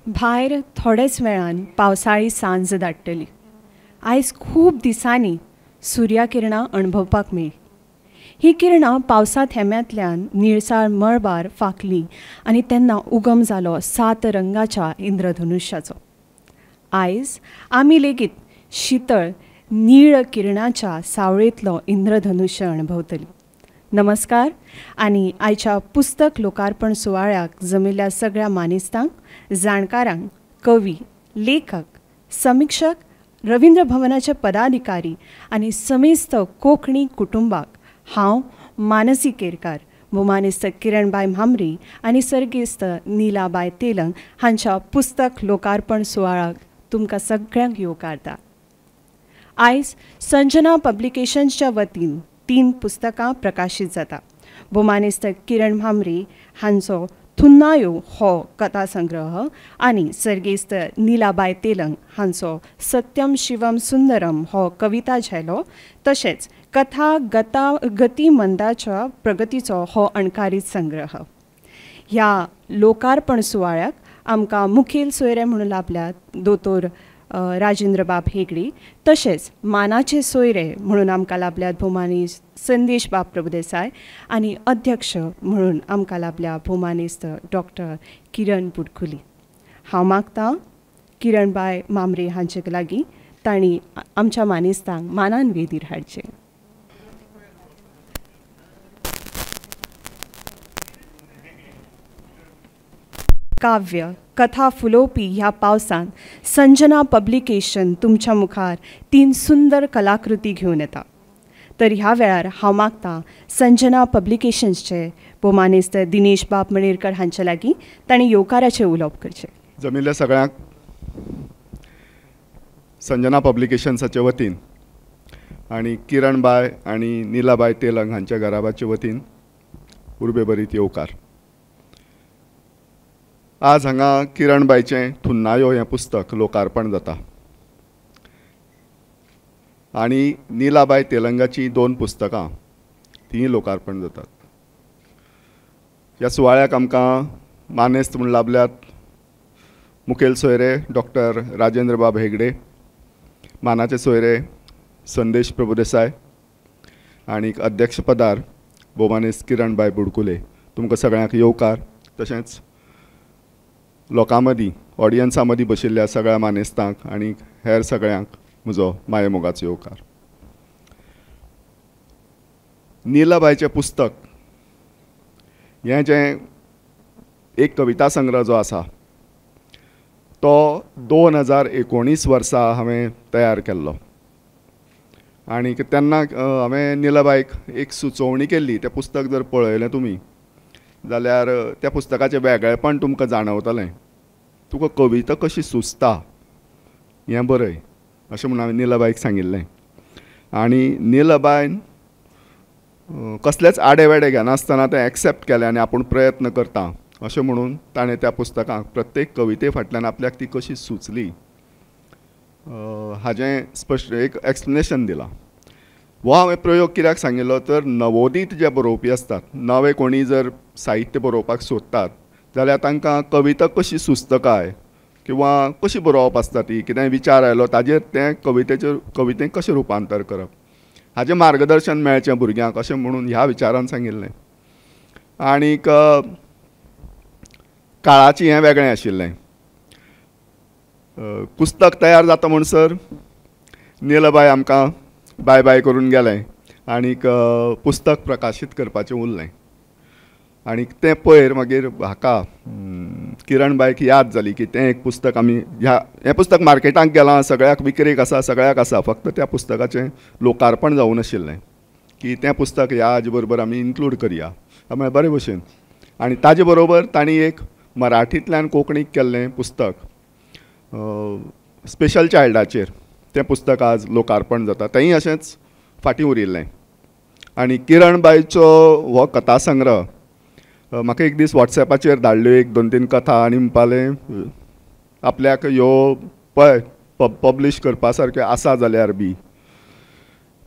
भायर थोडेच वेळान पावसाळी सांज धाडटली. आयज खूब दिसांनी सुर्या किरणां अणभवपाक मेळ्ळी. ही किरणां पावसा थेंब्यांतल्यान निळसाळ मळबार फांकली आनी तेन्ना उगम जालो सात रंगाच्या इंद्रधनुष्याचो. आयज आमी लेगीत शितळ नीळ किरणाच्या सावळेंतलो इंद्रधनुष्य अणभवतली. नमस्कार आनी आयच्या पुस्तक लोकार्पण सुवाळ्याक जमिल्ल्या सगळ्या मानेस्तांक, जाणकारांक, कवी, लेखक, समिक्षक, रवींद्र भवनाचे पदाधिकारी आनी समेस्त कोंकणी कुटुंबाक हांव मानसी केरकार, भोमानेस्त किरणबाय म्हांबरे आनी सर्गेस्त नीलाबाय तेलंग हांच्या पुस्तक लोकार्पण सुवाळ्याक तुमकां सगळ्यांक येवकारता. आयज संजना पब्लिकेशन्सच्या वतीन 3 पुस्तकां प्रकाशीत जाता. भोमानेस्त किरण म्हांबरे हांचो थुन्नायो हो कथा संग्रह आनी सर्गेस्त नीलाबाय तेलंग हांचो सत्यम शिवम सुंदरम हो कविता झेलो, तशेंच कथा गती मंदाच्या प्रगतीचो हो अणकारीत संग्रह. ह्या लोकार्पण सुवाळ्याक आमकां मुखेल सोयरे म्हणून लाभल्यात दोतोर राजेंद्रबाब हेगडे, तशेंच मानाचे सोयरे म्हणून आमकां लाभल्यात भोमानेस्त संदेश बाब प्रभुदेसाय आनी अध्यक्ष म्हणून आमकां लाभल्या भोमानेस्त डॉक्टर किरण बुडकुली. हांव मागतां किरणबाय म्हांबरे हांचे लागीं तांणी आमच्या मानेस्तांक मानान वेदीर हाडचें. काव्य कथा फुलोवपी ह्या पावसांत संजना पब्लिकेशन तुमच्या मुखार 3 सुंदर कलाकृती घेवन येता. तर ह्या वेळार हांव मागतां संजना पब्लिकेशन्सचे भोमानेस्त दिनेश बाब मणेरकर हांचे लागीं तांणी येवकाराचें उलोवप करचें. जमिल्ल्या सगळ्यांक संजना पब्लिकेशन्साचे वतीन आनी किरणबाय आनी नीलाबाय तेलंग हांच्या घराब्याचे वतीन उर्बेभरीत येवकार. आज हांगा किरणबायचें थुन्नायो हें पुस्तक लोकार्पण जाता आनी नीलाबाय तेलंगाची 2 पुस्तकां तीं लोकार्पण जातात. ह्या सुवाळ्याक आमकां मानेस्त म्हूण लाभल्यात मुखेल सोयरे डॉक्टर राजेंद्रबाब हेगडे, मानाचे सोयरे संदेश प्रभुदेसाय आनी अध्यक्षपदार भोमानेस्त किरणबाय बुडकुले. तुमकां सगळ्यांक येवकार. तशेंच लोकां मदीं, ऑडियन्सा मदीं बशिल्ल्या सगळ्या मानेस्तांक आनी हेर सगळ्यांक म्हजो मायेमोगाचो येवकार. नीलाबायचें पुस्तक हें जें एक कविता संग्रह जो आसा तो 2019 वर्सा हांवें तयार केल्लो आनी तेन्ना हांवें नीलाबायक एक सुचोवणी केल्ली. तें पुस्तक जर पळयलें तुमी जाल्यार त्या पुस्तकाचें वेगळेपण तुमकां जाणवतलें. तुका कविता कशी सुचता हें बरय अशें म्हणून हांवें नीलाबायक सांगिल्लें आनी नीलाबायन कसलेच आडे वेडे घेनासतना तें एक्सेप्ट केलें आनी आपूण प्रयत्न करता अशें म्हणून ताणें त्या पुस्तकाक प्रत्येक कविते फाटल्यान आपल्याक ती कशी सुचली हाजें स्पश्ट एक एक्सप्लेनेशन दिलां. हो हांवें प्रयोग कित्याक सांगिल्लो तर नवोदीत जे बरोवपी आसतात, नवे कोणी जर साहित्य बरोवपाक सोदतात जाल्यार तांकां कविता कशी सुचता काय किंवा कशी बरोवप आसता ती, कितेंय विचार आयलो ताजेर तें कवितेचेर कवितेक कशें रुपांतर करप हाजें मार्गदर्शन मेळचें भुरग्यांक अशें म्हणून ह्या विचारान सांगिल्लें. आनीक काळाचें हें वेगळें आशिल्लें. पुस्तक तयार जाता म्हणसर नीलाबाय आमकां बाय बाय करून गेलें आनीक पुस्तक प्रकाशीत करपाचें उरलें. आनी तें पयर मागीर हाका किरणबायक याद जाली की तें एक पुस्तक आमी ह्या हें पुस्तक मार्केटाक गेलां, सगळ्याक विक्रेक आसा, सगळ्याक आसा, फक्त त्या पुस्तकाचें लोकार्पण जावूं नाशिल्लें की तें पुस्तक ह्या हाजे बरोबर आमी इन्क्लूड करया म्हळ्यार बरे भशेन. आनी ताजे बरोबर तांणी एक मराठींतल्यान कोंकणीक केल्लें पुस्तक स्पेशल चायल्डाचेर तें पुस्तक आज लोकार्पण जाता, तेंय अशेंच फाटीं उरिल्लें. आनी किरणबायचो हो कथा संग्रह म्हाका एक दीस वॉट्सएपाचेर धाडल्यो 1 2 3 कथा आनी म्हणपालें आपल्याक ह्यो पळय पब्लिश करपा सारक्यो आसा जाल्यार बी.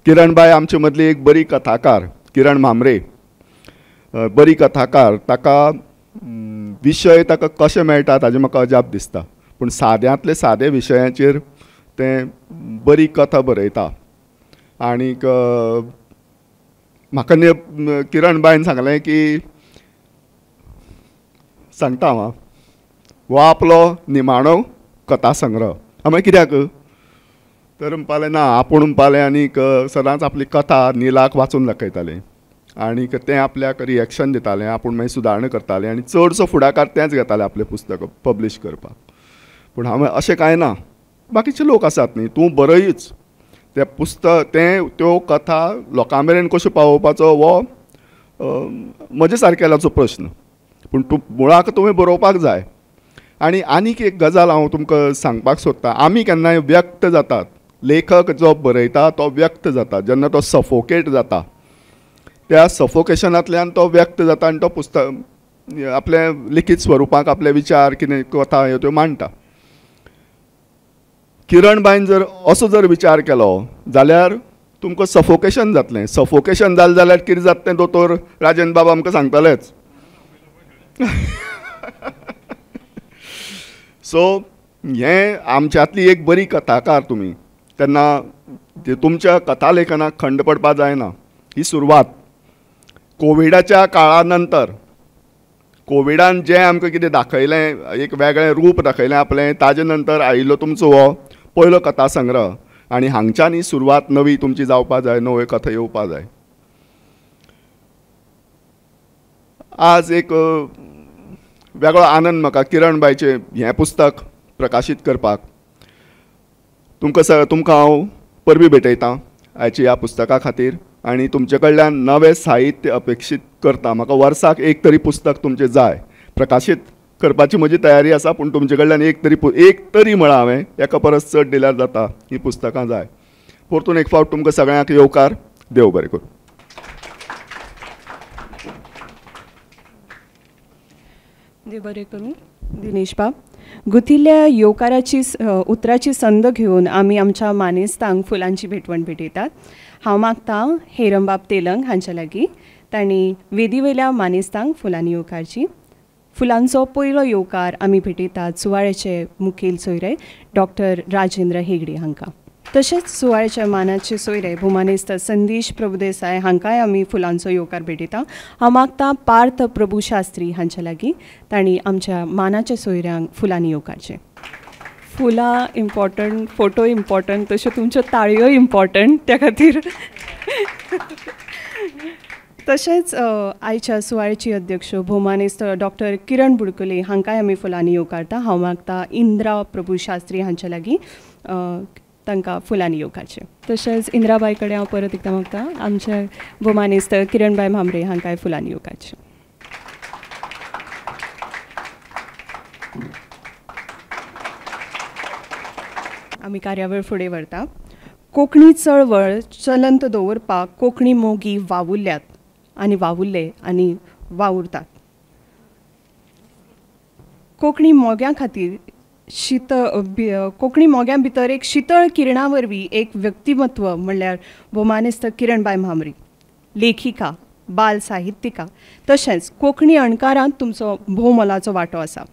किरणबाय आमचे मदली एक बरी कथाकार, किरण म्हांबरे बरी कथाकार, ताका विशय ताका कशें मेळटा ताजें म्हाका अजाप दिसता, पूण साद्यांतले सादे विशयांचेर तें बरी कथा बरयता. आनीक म्हाका किरण बायन सांगलें की सांगता हांव, हो आपलो निमाणो कथा संग्रह. हांवें कित्याक तर म्हणपालें ना, आपूण म्हणपालें आनीक सदांच आपली कथा निलाक वाचून दाखयतालें आनीक तें आपल्याक रिएक्शन दितालें, आपूण मागीर सुदारणा करतालें आनी चडसो फुडाकार तेंच घेतालें आपलें पुस्तक पब्लिश करपाक. पूण हांवें अशें कांय ना, बाकीचे लोक आसात न्ही, तूं बरयच तें पुस्तक, तें त्यो कथा लोकां मेरेन कश्यो पावोवपाचो हो म्हजे सारकेल्याचो प्रश्न, पूण तूं मुळाक तुवें बरोवपाक जाय. आनी आनीक एक गजाल हांव तुमकां सांगपाक सोदतां, आमी केन्नाय व्यक्त जातात, लेखक जो बरयता तो व्यक्त जाता, जेन्ना तो सफोकेट जाता त्या सफोकेशनांतल्यान तो व्यक्त जाता आनी तो पुस्तक आपल्या लिखीत स्वरुपाक आपले विचार कितें कथा ह्यो त्यो मांडटा. किरण बायन जर असो जर विचार केलो जाल्यार तुमकां सफोकेशन जातलें, सफोकेशन जालें जाल्यार कितें जाता तें दोतोर राजेंद्र बाब आमकां सांगतलेच. सो हें आमच्यांतली एक बरी कथाकार तुमी, तेन्ना तुमच्या कथा लेखनाक खंड पडपाक जायना. ही सुरवात कोविडाच्या काळा नंतर, कोविडान जें आमकां कितें दाखयलें, एक वेगळें रूप दाखयलें आपलें, ताजे नंतर आयिल्लो तुमचो हो पयलो कथा संग्रह आनी हांगच्यान ही सुरवात नवी तुमची जावपा जाय, नव्यो कथा येवपा जाय. आज एक वेगळो आनंद म्हाका किरण बायचें हें पुस्तक प्रकाशीत करपाक. तुमकां हांव परबी भेटयतां आयच्या ह्या पुस्तका खातीर आनी तुमचे कडल्यान नवें साहित्य अपेक्षीत करता. म्हाका वर्साक एक तरी पुस्तक तुमचें जाय, प्रकाशीत करपाची म्हजी तयारी आसा, पूण तुमचे कडल्यान एक तरी म्हळां हांवें, एका परस चड दिल्यार जाता, ही पुस्तकां जाय. परतून एक फावट तुमकां सगळ्यांक येवकार, देव बरें करूं. देव बरें करूं दिनेश बाब. गुथिल्ल्या येवकाराची उतराची संद घेवन आमी आमच्या मानेस्तांक फुलांची भेटवण भेटयतात. हांव मागतां हेरंबाब तेलंग हांच्या लागीं तांणी वेदी वयल्या मानेस्तांक फुलांनी येवकारची. फुलांचो पयलो येवकार आमी भेटयतात सुवाळ्याचे मुखेल सोयरे डॉक्टर राजेंद्र हेगडे हांकां. तशेंच सुवाळ्याच्या मानाचे सोयरे भोमानेस्त संदेश प्रभुदेसाय हांकांय आमी फुलांचो येवकार भेटयता. हांव मागतां पार्थ प्रभू शास्त्री हांच्या लागीं तांणी आमच्या मानाच्या सोयऱ्यांक फुलांनी येवकारचें. फुलां इम्पॉर्टंट, फोटो इम्पॉर्टंट, तश्यो तुमच्यो ताळयो इम्पॉर्टंट, त्या खातीर. तशेंच आयच्या सुवाळ्याची अध्यक्ष भोमानेस्त डॉक्टर किरण बुडकुले हांकांय आमी फुलांनी येवकारता. हांव मागतां इंद्रा प्रभू शास्त्री हांच्या लागीं तांकां फुलांनी येवकारचें. तशेंच इंद्राबाय कडेन हांव परत एकदां मागता आमचे भोमानेस्त किरणबाय म्हांबरे हांकांय फुलांनी येवकारचें. आमी कार्यावळ फुडें व्हरता. कोंकणी चळवळ चलंत दवरपाक कोंकणी मोगी वावुरल्यात आनी वावुरले आनी वावुरतात. कोंकणी मोग्यां खातीर कोंकणी मोग्यां भितर एक शितळ किरणा वरवीं एक व्यक्तिमत्व म्हणल्यार भोमानेस्त किरणबाय म्हांबरे, लेखिका, बाल साहित्यिका, तशेंच कोंकणी अणकारांत तुमचो भोव मोलाचो वांटो आसा.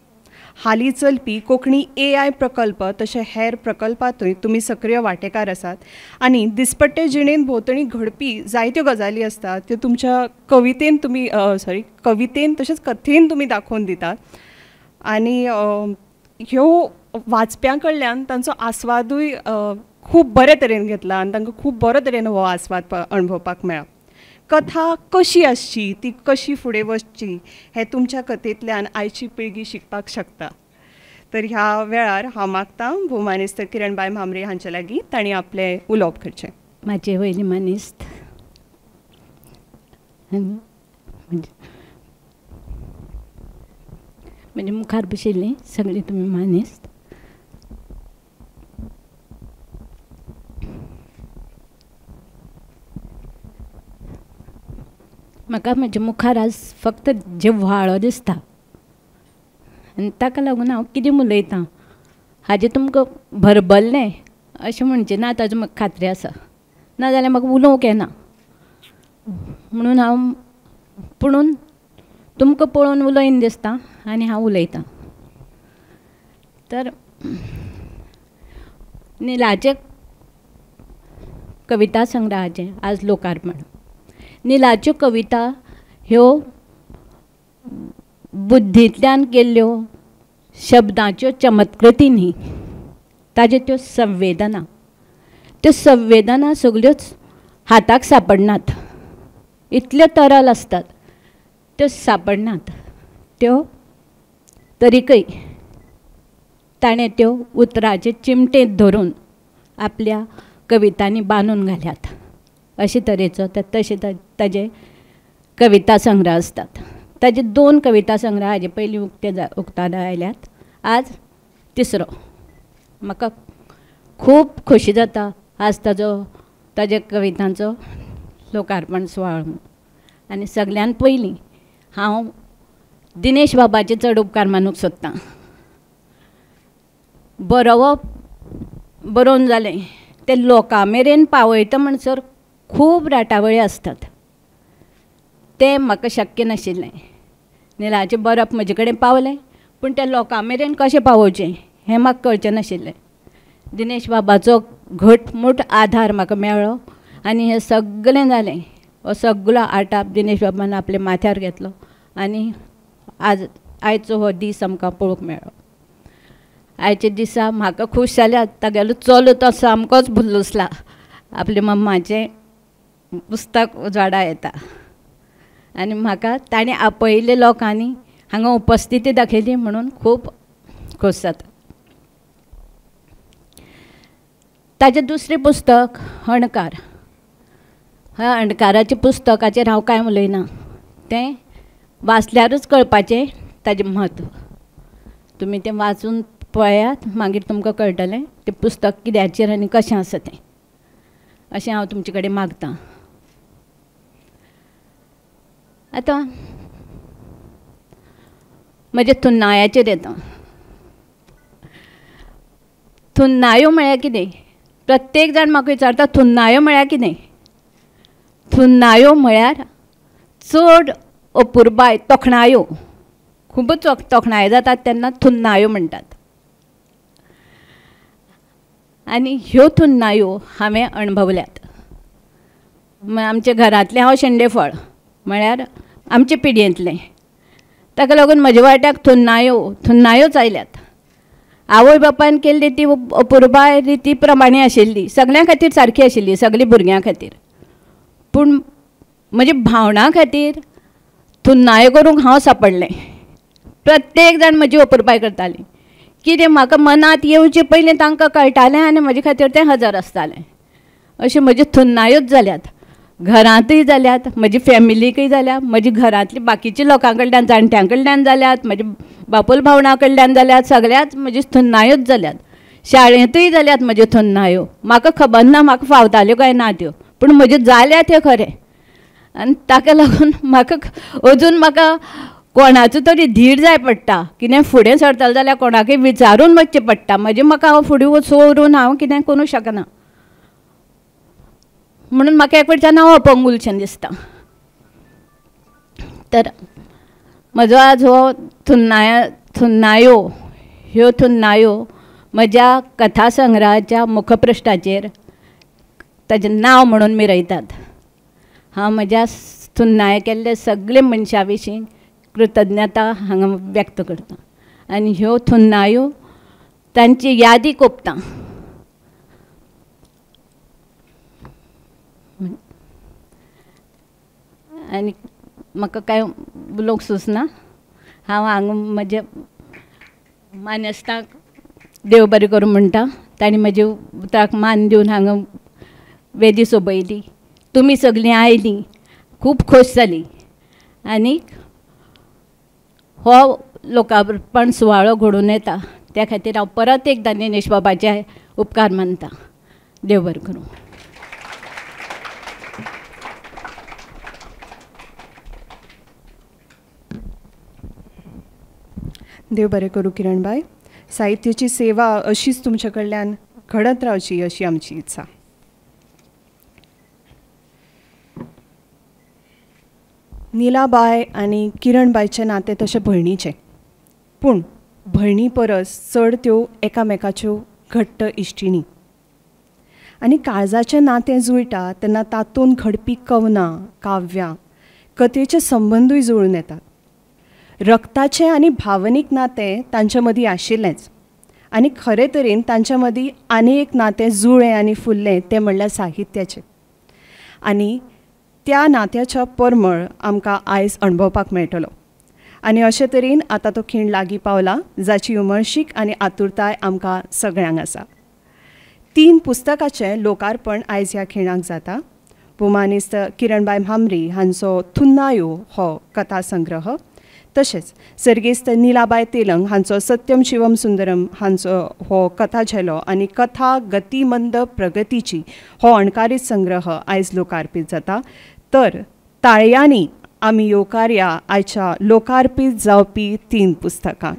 हालीं चलपी कोंकणी AI प्रकल्प तशें हेर प्रकल्पांतूय तुमी सक्रीय वांटेकार आसात आनी दिसपट्टे जिणेंत भोंवतणी घडपी जायत्यो गजाली आसतात त्यो तुमच्या कवितेन तुमी कवितेन तशेंच कथेन तुमी दाखोवन दितात आनी ह्यो वाचप्यां कडल्यान तांचो आस्वादूय खूब बरे तरेन घेतला आनी तांकां खूब बरो तरेन हो आस्वाद अणभवपाक मेळ्ळा. कथा कशी आसची, ती कशी फुडें वचची हें तुमच्या कथेंतल्यान आयची पिळगी शिकपाक शकता. तर ह्या वेळार हांव मागतां भोवमानेस्त किरणबाय म्हांबरे हांच्या लागीं तांणी आपलें उलोवप करचें. म्हाजे वयली मानेस्त म्हणजे मुखार बशिल्लीं सगळीं तुमी मानेस्त, म्हाका म्हज्या मुखार आज फक्त जिव्हाळो दिसता आनी ताका लागून हांव कितें उलयतां हाजें तुमकां भरभरलें अशें म्हणचें ना, ताजी म्हाका खात्री आसा. नाजाल्यार म्हाका उलोवंक येना म्हणून हांव, पुणून तुमकां पळोवन उलयन दिसता आनी हांव उलयतां. तर निलाचे कविता संग्रहाचें आज लोकार्पण. निलाच्यो कविता ह्यो बुद्धींतल्यान केल्ल्यो शब्दांच्यो चमत्कृती न्ही, ताज्यो त्यो संवेदना. त्यो संवेदना सगल्योच हाताक सापडनात, इतल्यो तरल आसतात त्यो सापडनात. त्यो तरीकय ताणें त्यो उतराचे चिमटेंत धरून आपल्या कवितांनी बांदून घाल्यात. अशे तरेचो तशे ताजे कविता संग्रह आसतात. ताजे 2 कविता संग्रह हाजे पयलीं उक्ताडार आयल्यात, आज तिसरो. म्हाका खूब खोशी जाता आज ताजो ताज्या कवितांचो लोकार्पण सुवाळो म्हूण. आनी सगळ्यान पयलीं हांव दिनेश बाबाचे चड उपकार मानूंक सोदतां. बरोवप बरोवन जालें तें लोकां मेरेन पावयता म्हणसर खूब राटावळी आसतात, तें म्हाका शक्य नाशिल्लें. निलाचें बरप म्हजे कडेन पावलें पूण तें लोकां मेरेन कशें पावोवचें हें म्हाका कळचें नाशिल्लें. दिनेश बाबाचो घटमूट आधार म्हाका मेळ्ळो आनी हें सगळें जालें. हो सगळो आटाप दिनेश बाबान आपल्या माथ्यार घेतलो आनी आज आयचो हो दीस आमकां पळोवंक मेळ्ळो. आयच्या दिसा म्हाका खूश जाल्या तागेलो चलो तो सामकोच भुल्लुसला, आपल्या मम्माचें पुस्तक उजवाडा येता आनी म्हाका ताणें आपयिल्ल्या लोकांनी हांगा उपस्थिती दाखयली म्हणून खूब खोस जाता. ताजें दुसरें पुस्तक अणकार. ह्या अणकाराच्या पुस्तकाचेर हांव कांय उलयना, तें वाचल्यारूच कळपाचें ताजें म्हत्व. तुमी तें वाचून पळयात, मागीर तुमकां कळटलें तें पुस्तक कित्याचेर आनी कशें आसा तें. अशें हांव तुमचे कडेन मागतां. आतां म्हज्या थुन्नायाचेर येता. थुन्नायो म्हळ्यार कितें? प्रत्येक जाण म्हाका विचारता थुन्नायो म्हळ्यार कितें? थुन्नायो म्हळ्यार चड अपुरबाय, तोखणायो. खुबूच तोखणायो जातात तेन्ना थुन्नायो म्हणटात. आनी ह्यो थुन्नायो हांवें अणभवल्यात. आमच्या घरांतलें हांव शेंडेफळ म्हळ्यार आमचे पिढयेंतलें, ताका लागून म्हज्या वाट्याक थुन्नायो थुन्नायोच आयल्यात. आवय बापायन केल्ली ती अपुरबाय रिती प्रमाणे आशिल्ली, सगळ्यां खातीर सारकी आशिल्ली, सगळीं भुरग्यां खातीर. पूण म्हज्या भावणां खातीर थुन्नायो करूंक हांव सापडलें. प्रत्येक जाण म्हजी अपुरबाय करताली. कितें म्हाका मनांत येवचें पयलीं तांकां कळटालें आनी म्हजे खातीर तें हजर आसतालें. अश्यो म्हज्यो थुन्नायोच जाल्यात, घरांतूय जाल्यात, म्हजी फॅमिलीकूय जाल्या, म्हजी घरांतली बाकीच्या लोकां कडल्यान, जाणट्यां कडल्यान जाल्यात, म्हज्या बापोल भावणां कडल्यान जाल्यात, सगळ्याच म्हज्यो थुन्नायोच जाल्यात. शाळेंतूय जाल्यात म्हज्यो थुन्नायो. म्हाका खबर ना म्हाका फावताल्यो काय ना त्यो, पूण म्हज्यो जाल्यात त्यो खरें. आनी ताका लागून म्हाका अजून म्हाका कोणाचो तरी धीर जाय पडटा. कितें फुडें सरतलें जाल्यार कोणाकय विचारून वचचें पडटा. म्हजें म्हाका हांव फुडें वचून हांव कितें करूंक शकना म्हणून म्हाका एक फावटी हांव अपंगूलशें दिसता. तर म्हजो आज हो थुन्नायो ह्यो थुन्नायो म्हज्या कथा संग्रहाच्या मुखपृश्ठाचेर ताजें नांव म्हणून मिरयतात. हांव म्हज्या थुन्नाय केल्ले सगळे मनशां विशीं कृतज्ञता हांगा व्यक्त करता आनी ह्यो थुन्नायो तांची यादी कोपता. आनी म्हाका कांय उलोवंक सुचना. हांव हांगा म्हज्या मानेस्तांक देव बरें करूं म्हणटा, तांणी म्हज्या उतराक मान दिवन हांगा वेदी सोबयली. तुमी सगळीं आयलीं, खूब खोस जाली. आनीक हो लोकार्पण सुवाळो घडोवन येता त्या खातीर हांव परत एकदां दिनेश बाबाचे उपकार मानता. देव बरें करूं. देव बरें करूं किरणबाय. साहित्याची सेवा अशीच तुमच्या कडल्यान घडत रावची अशी आमची इत्सा. नीलाबाय आनी किरणबायचें नातें तशें भयणीचें, पूण भयणी परस चड त्यो एकामेकाच्यो घट्ट इश्टिणी. आनी काळजाचें नातें जुळटा तेन्ना तातूंत घडपी कवनां, काव्यां, कथेचे संबंदूय जुळून येतात. रक्ताचें आनी भावनीक नातें तांचे मदीं आशिल्लेंच आनी खरे तरेन तांच्या मदीं आनी एक नातें जुळ्ळें आनी फुल्लें तें म्हणल्यार साहित्याचें. आनी त्या नात्याचो परमळ आमकां आयज अणभवपाक मेळटलो. आनी अशे तरेन आतां तो खीण लागीं पावला जाची उमळशीक आनी आतुरताय आमकां सगळ्यांक आसा. 3 पुस्तकाचें लोकार्पण आयज ह्या खिणाक जाता. भोवमानेस्त किरणबाय म्हांबरे हांचो थुन्नायो हो कथा संग्रह, तशेंच सर्गेस्त नीलाबाय तेलंग हांचो सत्यम शिवम सुंदरम हांचो हो कथा झेलो आनी कथा गतिमंद प्रगतीची हो अणकारीत संग्रह आयज लोकार्पीत जाता. तर ताळयांनी आमी येवकारया आयच्या लोकार्पीत जावपी 3 पुस्तकां.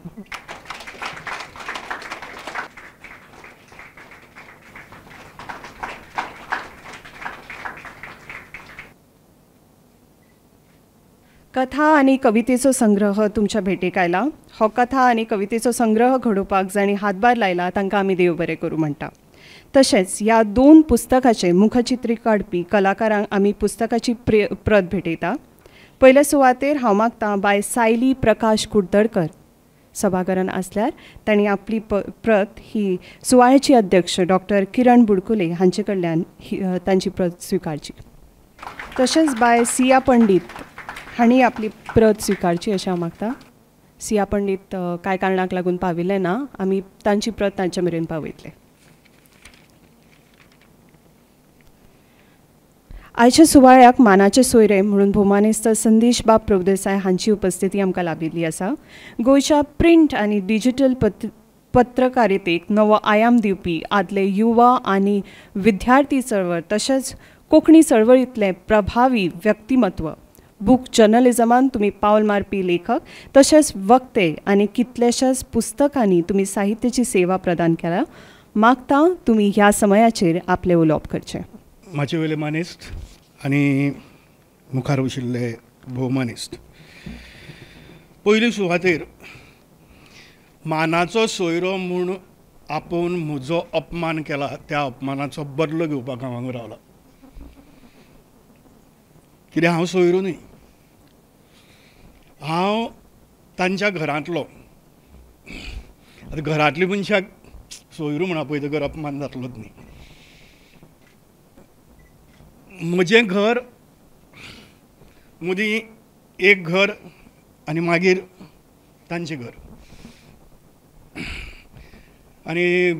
कथा आनी कवितेचो संग्रह तुमच्या भेटेक आयला. हो कथा आनी कवितेचो संग्रह घडोवपाक जांणी हातभार लायला तांकां आमी देव बरें करूं म्हणटा. तशेंच ह्या 2 पुस्तकाचें मुखचित्र काडपी कलाकारांक आमी पुस्तकाची प्रत भेटयता. पयले सुवातेर हांव मागतां बाय सायली प्रकाश कुडतडकर सभाघरान आसल्यार तांणी आपली प्रत ही सुवाळ्याची अध्यक्ष डॉक्टर किरण बुडकुले हांचे कडल्यान तांची प्रत स्विकारची. तशेंच बाय सिया पंडीत हांणी आपली प्रत स्विकारची अशें हांव मागता. सिया पंडीत कांय कारणाक लागून पाविल्ले ना, आमी तांची प्रत तांचे मेरेन पावयतले. आयच्या सुवाळ्याक मानाचे सोयरे म्हणून भोवमानेस्त संदेश बाब प्रभुदेसाय हांची उपस्थिती आमकां लाभिल्ली आसा. गोंयच्या प्रिंट आनी डिजिटल पत्रकारितेक नवो आयाम दिवपी आदले युवा आनी विद्यार्थी चळवळ तशेंच कोंकणी चळवळींतलें प्रभावी व्यक्तिमत्व, बूक जर्नलिजमान तुमी पावल मारपी लेखक तशेंच वक्ते आनी कितल्याशाच पुस्तकांनी तुमी साहित्याची सेवा प्रदान केल्या. मागता तुमी ह्या समयाचेर आपलें उलोवप करचें. माचे वयले मानेस्त आनी मुखार बशिल्ले भोवमानेस्त, पयले सुवातेर मानाचो सोयरो म्हूण आपोवन म्हजो अपमान केला त्या अपमानाचो बदलो घेवपाक हांव हांगा रावला. कित्याक हांव सोयरो न्ही, हांव तांच्या घरांतलो. आतां घरांतल्या मनशाक सोयरो म्हूण आपयतकर अपमान जातलोच न्ही. म्हजें घर मदीं एक घर आनी मागीर तांचें घर. आनी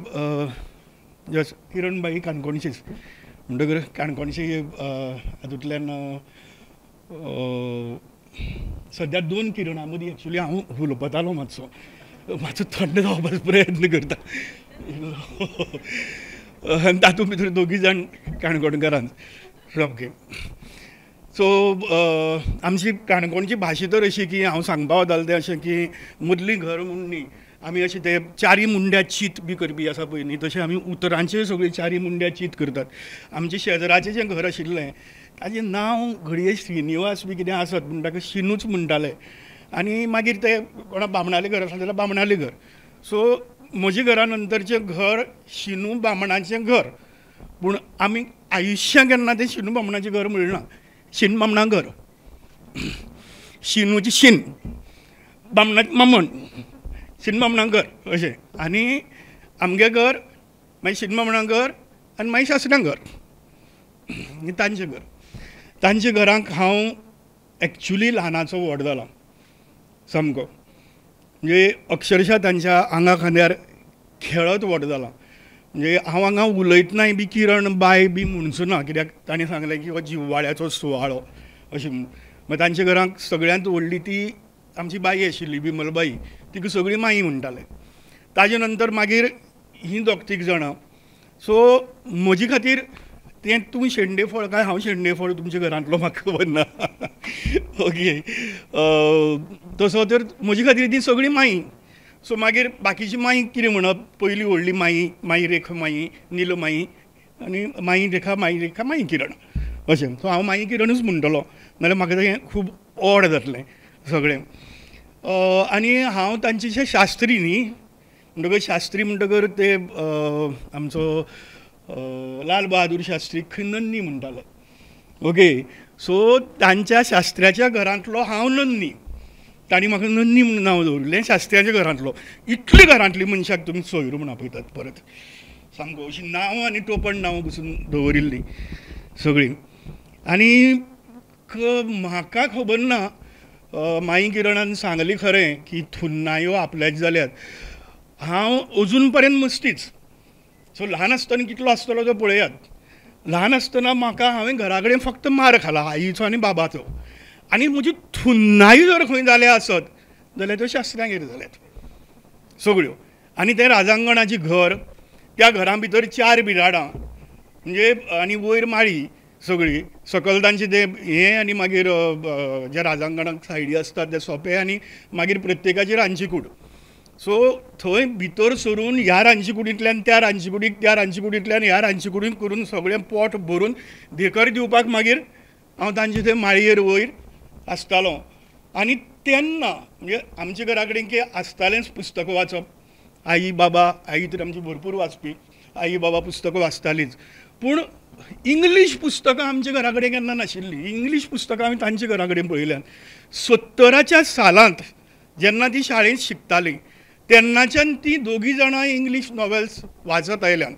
जस किरणबाई काणकोणचीच म्हणटकर काणकोणची हातूंतल्यान सद्या 2 किरणां मदीं एक्चुली हांव हुलपतालो, मातसो मातसो थंड जावपाचो प्रयत्न करता. आनी तातूंत भितर दोगी जाण काणकोणकारान सामकें. सो आमची काणकोणची भाशा तर अशी की हांव सांगपा वतालो तें अशें की मदलीं घर म्हूण न्ही, आमी अशें ते चारी मुंड्या चीत बी करपी आसा पळय न्ही, तशें आमी उतरांचे सगळीं चारी मुंड्या चीत करतात. आमचें शेजराचें जें घर आशिल्लें ताजें नांव घडये श्रीनिवास बी कितें आसत पूण ताका शिनूच म्हणटाले. आनी मागीर ते कोणा बामणालें घर आसलें जाल्यार बामणालें घर. सो म्हज्या घरा नंतरचें घर शिनू बामणाचें घर, पूण आमी आयुश्यां केन्ना तें शिनू बामणाचें घर म्हणलें ना, शीन बामणा घर. शिनूची शीन, बामणाचें बामण, शीन बामणा घर अशें. आनी आमगे घर मागीर शीन बामणा घर आनी मागीर शास्त्र्यां घर, तांचें घर. तांच्या घरांक हांव एक्चुली ल्हानाचो व्हड जाला सामको, म्हणजे अक्षरशा तांच्या आंगा खांद्यार खेळत व्हड जाला. म्हणजे हांव हांगा उलयतनाय बी किरण बाय बी म्हणचो ना, कित्याक तांणी सांगलें की हो जिव्हाळ्याचो सुवाळो अशें म्हूण. मागीर तांच्या घरांक सगळ्यांत व्हडली ती आमची बाई आशिल्ली बिमलबाई, तिका सगळीं माई म्हणटाले. ताजे नंतर मागीर हीं दोग तीग जाणां. सो म्हजे खातीर तें तूं शेंडेफळ काय हांव शेंडेफळ तुमच्या घरांतलो म्हाका खबर ना. ओके, तसो तर म्हजे खातीर ती सगळीं माई. सो मागीर बाकीची माई कितें म्हणप, पयली व्हडली माई, माई रेखा माई, नील माई आनी माई रेखा, माई रेखा, माई किरण अशें. सो हांव माई किरणूच म्हणटलो, नाजाल्यार म्हाका तें खूब ओड जातलें सगळें. आनी हांव तांचे शास्त्री न्ही म्हणटकर शास्त्री म्हणटकर ते आमचो लाल बहादूर शास्त्री खंय नन्नी म्हणटाले. ओके, सो तांच्या शास्त्र्याच्या घरांतलो हांव नन्नी, तांणी म्हाका नन्नी म्हणून नांव दवरिल्लें शास्त्र्याच्या घरांतलो. इतली घरांतली मनशाक तुमी सोयरू म्हूण आपयतात परत सामको अशीं नांवां आनी टोपण नांवां पसून दवरिल्लीं सगळीं. आनी म्हाका खबर ना, माई किरणान सांगली खरें की थुन्नायो आपल्याच जाल्यात, हांव अजून पर्यंत मस्तीच. सो ल्हान आसतना कितलो आसतलो तो पळयात. ल्हान आसतना म्हाका हांवें घरा कडेन फक्त मार खाला आईचो आनी बाबाचो, आनी म्हजी थुन्नायो जर खंय जाल्या आसत जाल्यार त्यो शास्त्र्यांगेर जाल्यात सगळ्यो. आनी तें राजांगणाचें घर, त्या घरां भितर 4 बिराडां म्हणजे आनी वयर माळी सगळी, सकयल तांचें तें हें आनी मागीर जे राजांगणाक सायडी आसतात ते सोपे आनी मागीर प्रत्येकाची रांदची कूड. सो थंय भितर सरून ह्या रांदचे कुडींतल्यान त्या रांदचे कुडीक, त्या रांदचे कुडींतल्यान ह्या रांदचे कुडीक करून सगळें पोट भरून धेकर दिवपाक मागीर हांव तांचे थंय माळयेर वयर आसतालो. आनी तेन्ना म्हणजे आमच्या घरा कडेन की आसतालेंच पुस्तकां वाचप, आई बाबा, आई तर आमची भरपूर वाचपी, आई बाबा पुस्तकां वाचतालींच, पूण इंग्लीश पुस्तकां आमच्या घरा कडेन केन्ना नाशिल्लीं. इंग्लीश पुस्तकां आमी तांच्या घरा कडेन पळयल्यात. 70च्या सालांत जेन्ना ती शाळेंत शिकतालीं तेन्नाच्यान ती दोगी जाणां इंग्लीश नॉवेल्स वाचत आयल्यात.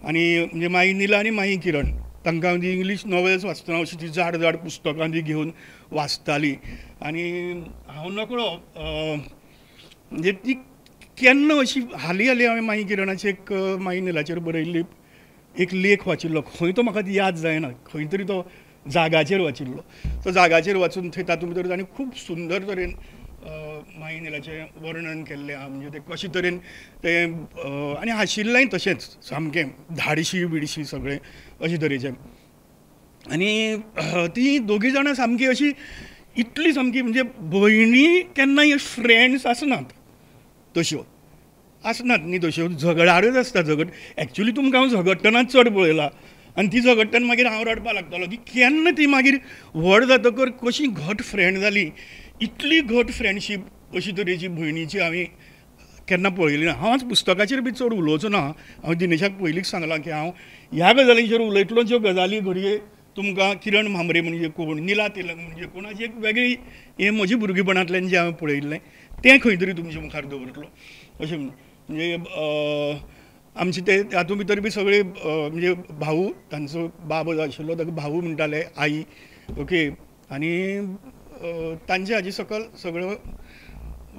आनी म्हणजे माई निला आनी माई किरण तांकां ती इंग्लीश नॉवेल्स वाचतना अशीं ती जाड जाड पुस्तकां ती घेवन वाचतालीं. आनी हांव नकळो म्हणजे ती केन्ना अशी हालीं हालीं हांवें माई किरणाची एक माई निलाचेर बरयल्ली एक लेख वाचिल्लो, खंय तो म्हाका याद जायना, खंय तरी तो जागाचेर वाचिल्लो. तो जागाचेर वाचून थंय तातूंत भितर ताणें खूब सुंदर तरेन माई निलाचें वर्णन केल्लें आहा, म्हणजे तें कशे तरेन तें आनी आशिल्लेंय तशेंच सामकें धाडशी बिडशी सगळें अशे तरेचें. आनी ती दोगी जाणां सामकी अशी इतली सामकी म्हणजे भयणी केन्नाय फ्रेंड्स आसनात तश्यो आसनात न्ही, तश्यो झगडाऱ्योच आसता. झगड एक्चुली तुमकां हांव झगडटना चड पळयला, आनी ती झगडटना मागीर हांव रडपाक लागतालो की केन्ना ती मागीर व्हड जातकर कशी घट फ्रेंड जाली, इतली घट फ्रेंडशीप अशी तरेची भयणीची हांवें केन्ना पळयली ना. हांव आज पुस्तकाचेर बी चड उलोवचो ना, हांव दिनेशाक पयलींच सांगलां की हांव ह्या गजालींचेर उलयतलो ज्यो गजाली घडये तुमकां किरण म्हांबरे म्हणजे कोण, निला तेलंग म्हणजे कोण, हाची एक वेगळी हें म्हज्या भुरगेपणांतल्यान जें हांवें पळयिल्लें तें खंय तरी तुमच्या मुखार दवरतलो अशें म्हणून. म्हणजे आमचे ते तातूंत भितर बी सगळे म्हणजे भाऊ, तांचो बाब जो आशिल्लो ताका भाऊ म्हणटाले, आई, ओके. आनी तांचे हाजे सकयल सगळो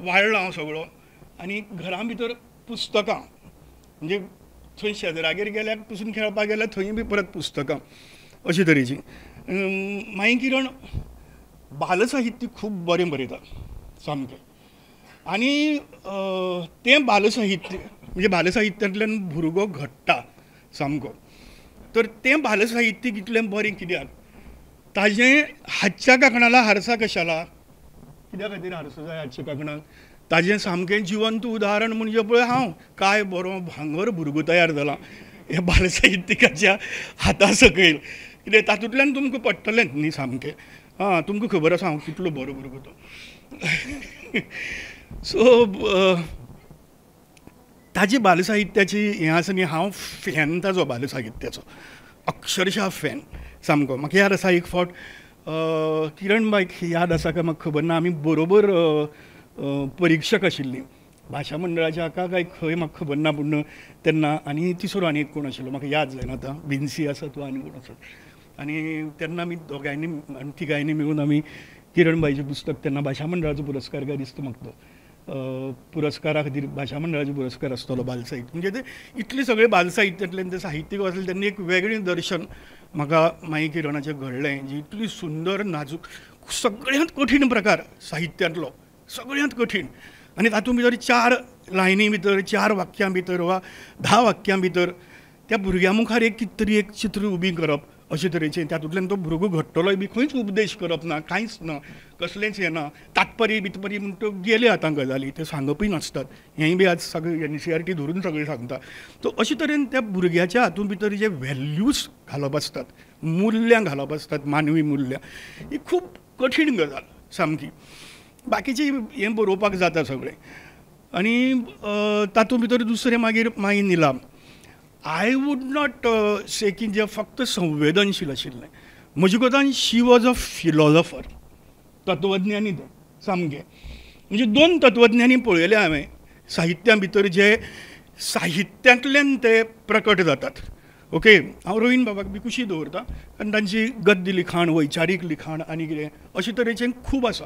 वाडलो हांव सगळो. आनी घरां भितर पुस्तकां म्हणजे थंय शेजरागेर गेल्यार पसून खेळपाक गेल्यार थंय बी परत पुस्तकां अशे तरेचीं. माई किरण बालसाहित्य खूब बरें बरयता सामकें, आनी तें बालसाहित्य म्हणजे बालसाहित्यांतल्यान भुरगो घडटा सामको. तर तें बालसाहित्य कितलें बरें कित्याक ताजें हातच्या कांकणाला हारसा कशाला, कित्या खातीर हारसो जाय हातच्या कांकणाक, ताजें सामकें जिवंत उदाहरण म्हणजे पळय हांव काय बरो भांगर भुरगो तयार जाला हे बालसाहित्यिकाच्या हाता सकयल, कितें तातूंतल्यान तुमकां पडटलेंच न्ही सामकें. आं तुमकां खबर आसा हांव कितलो बरो भुरगो तो. सो ताजी बालसाहित्याची हें आसा न्ही, हांव फॅन ताजो बालसाहित्याचो, अक्षरशा फॅन सामको. म्हाका याद आसा एक फावट किरण बायक याद आसा काय म्हाका खबर ना, आमी बरोबर परिक्षक आशिल्लीं भाशा मंडळाच्या हाका काय खंय म्हाका खबर ना, पूण तेन्ना आनी तिसरो आनी एक कोण आशिल्लो म्हाका याद जायना आतां, विन्सी आसा तो आनी कोण आसा. आनी तेन्ना आमी दोगांयनी आनी तिगांयनी मेळून आमी किरण बाईचें पुस्तक तेन्ना भाशा मंडळाचो पुरस्कार काय दिसता म्हाका तो पुरस्कारा खातीर भाशा मंडळाचो पुरस्कार आसतलो बालसाहित्य, म्हणजे ते इतले सगळे बालसाहित्यांतल्यान ते साहित्यीक वाचले तेन्ना एक वेगळें दर्शन म्हाका माई किरणाचें घडलें, जी इतली सुंदर नाजूक सगळ्यांत कठीण प्रकार साहित्यांतलो, सगळ्यांत कठीण, आनी तातूंत भितर 4 लायनी भितर 4 वाक्यां भितर वा 10 वाक्यां भितर त्या भुरग्यां मुखार एक कितें तरी एक चित्र उबी करप अशे तरेचें, तातूंतल्यान तो भुरगो घडटलोय बी खंयच उपदेश करप ना, कांयच ना, कसलेंच हें ना, तात्पर्य बितपर्य म्हणटा गेले आतां गजाली ते सांगपूय नासतात, हेंय बी आज सगळें NCERT धरून सगळें सांगता. तो अशे तरेन त्या भुरग्याच्या हातूंत भितर जे व्हॅल्यूज घालप आसतात, मुल्यां घालप आसतात, मानवी मुल्यां, ही खूब कठीण गजाल, सामकी. बाकीची हें बरोवपाक जाता सगळें. आनी तातूंत भितर दुसरें मागीर Mai Nila, I would not say की जें फक्त संवेदनशील आशिल्लें, म्हजे कोतान शी वॉज अ फिलॉजॉफर, तत्वज्ञानी तें सामकें. म्हणजे दोन तत्वज्ञानी पळयले हांवें साहित्या भितर, जे साहित्यांतल्यान ते प्रकट जातात. ओके, हांव रोहिन बाबाक बी कुशी दवरता कारण तांची गद्य लिखाण, वैचारीक लिखाण आनी कितें अशे तरेचें खूब आसा.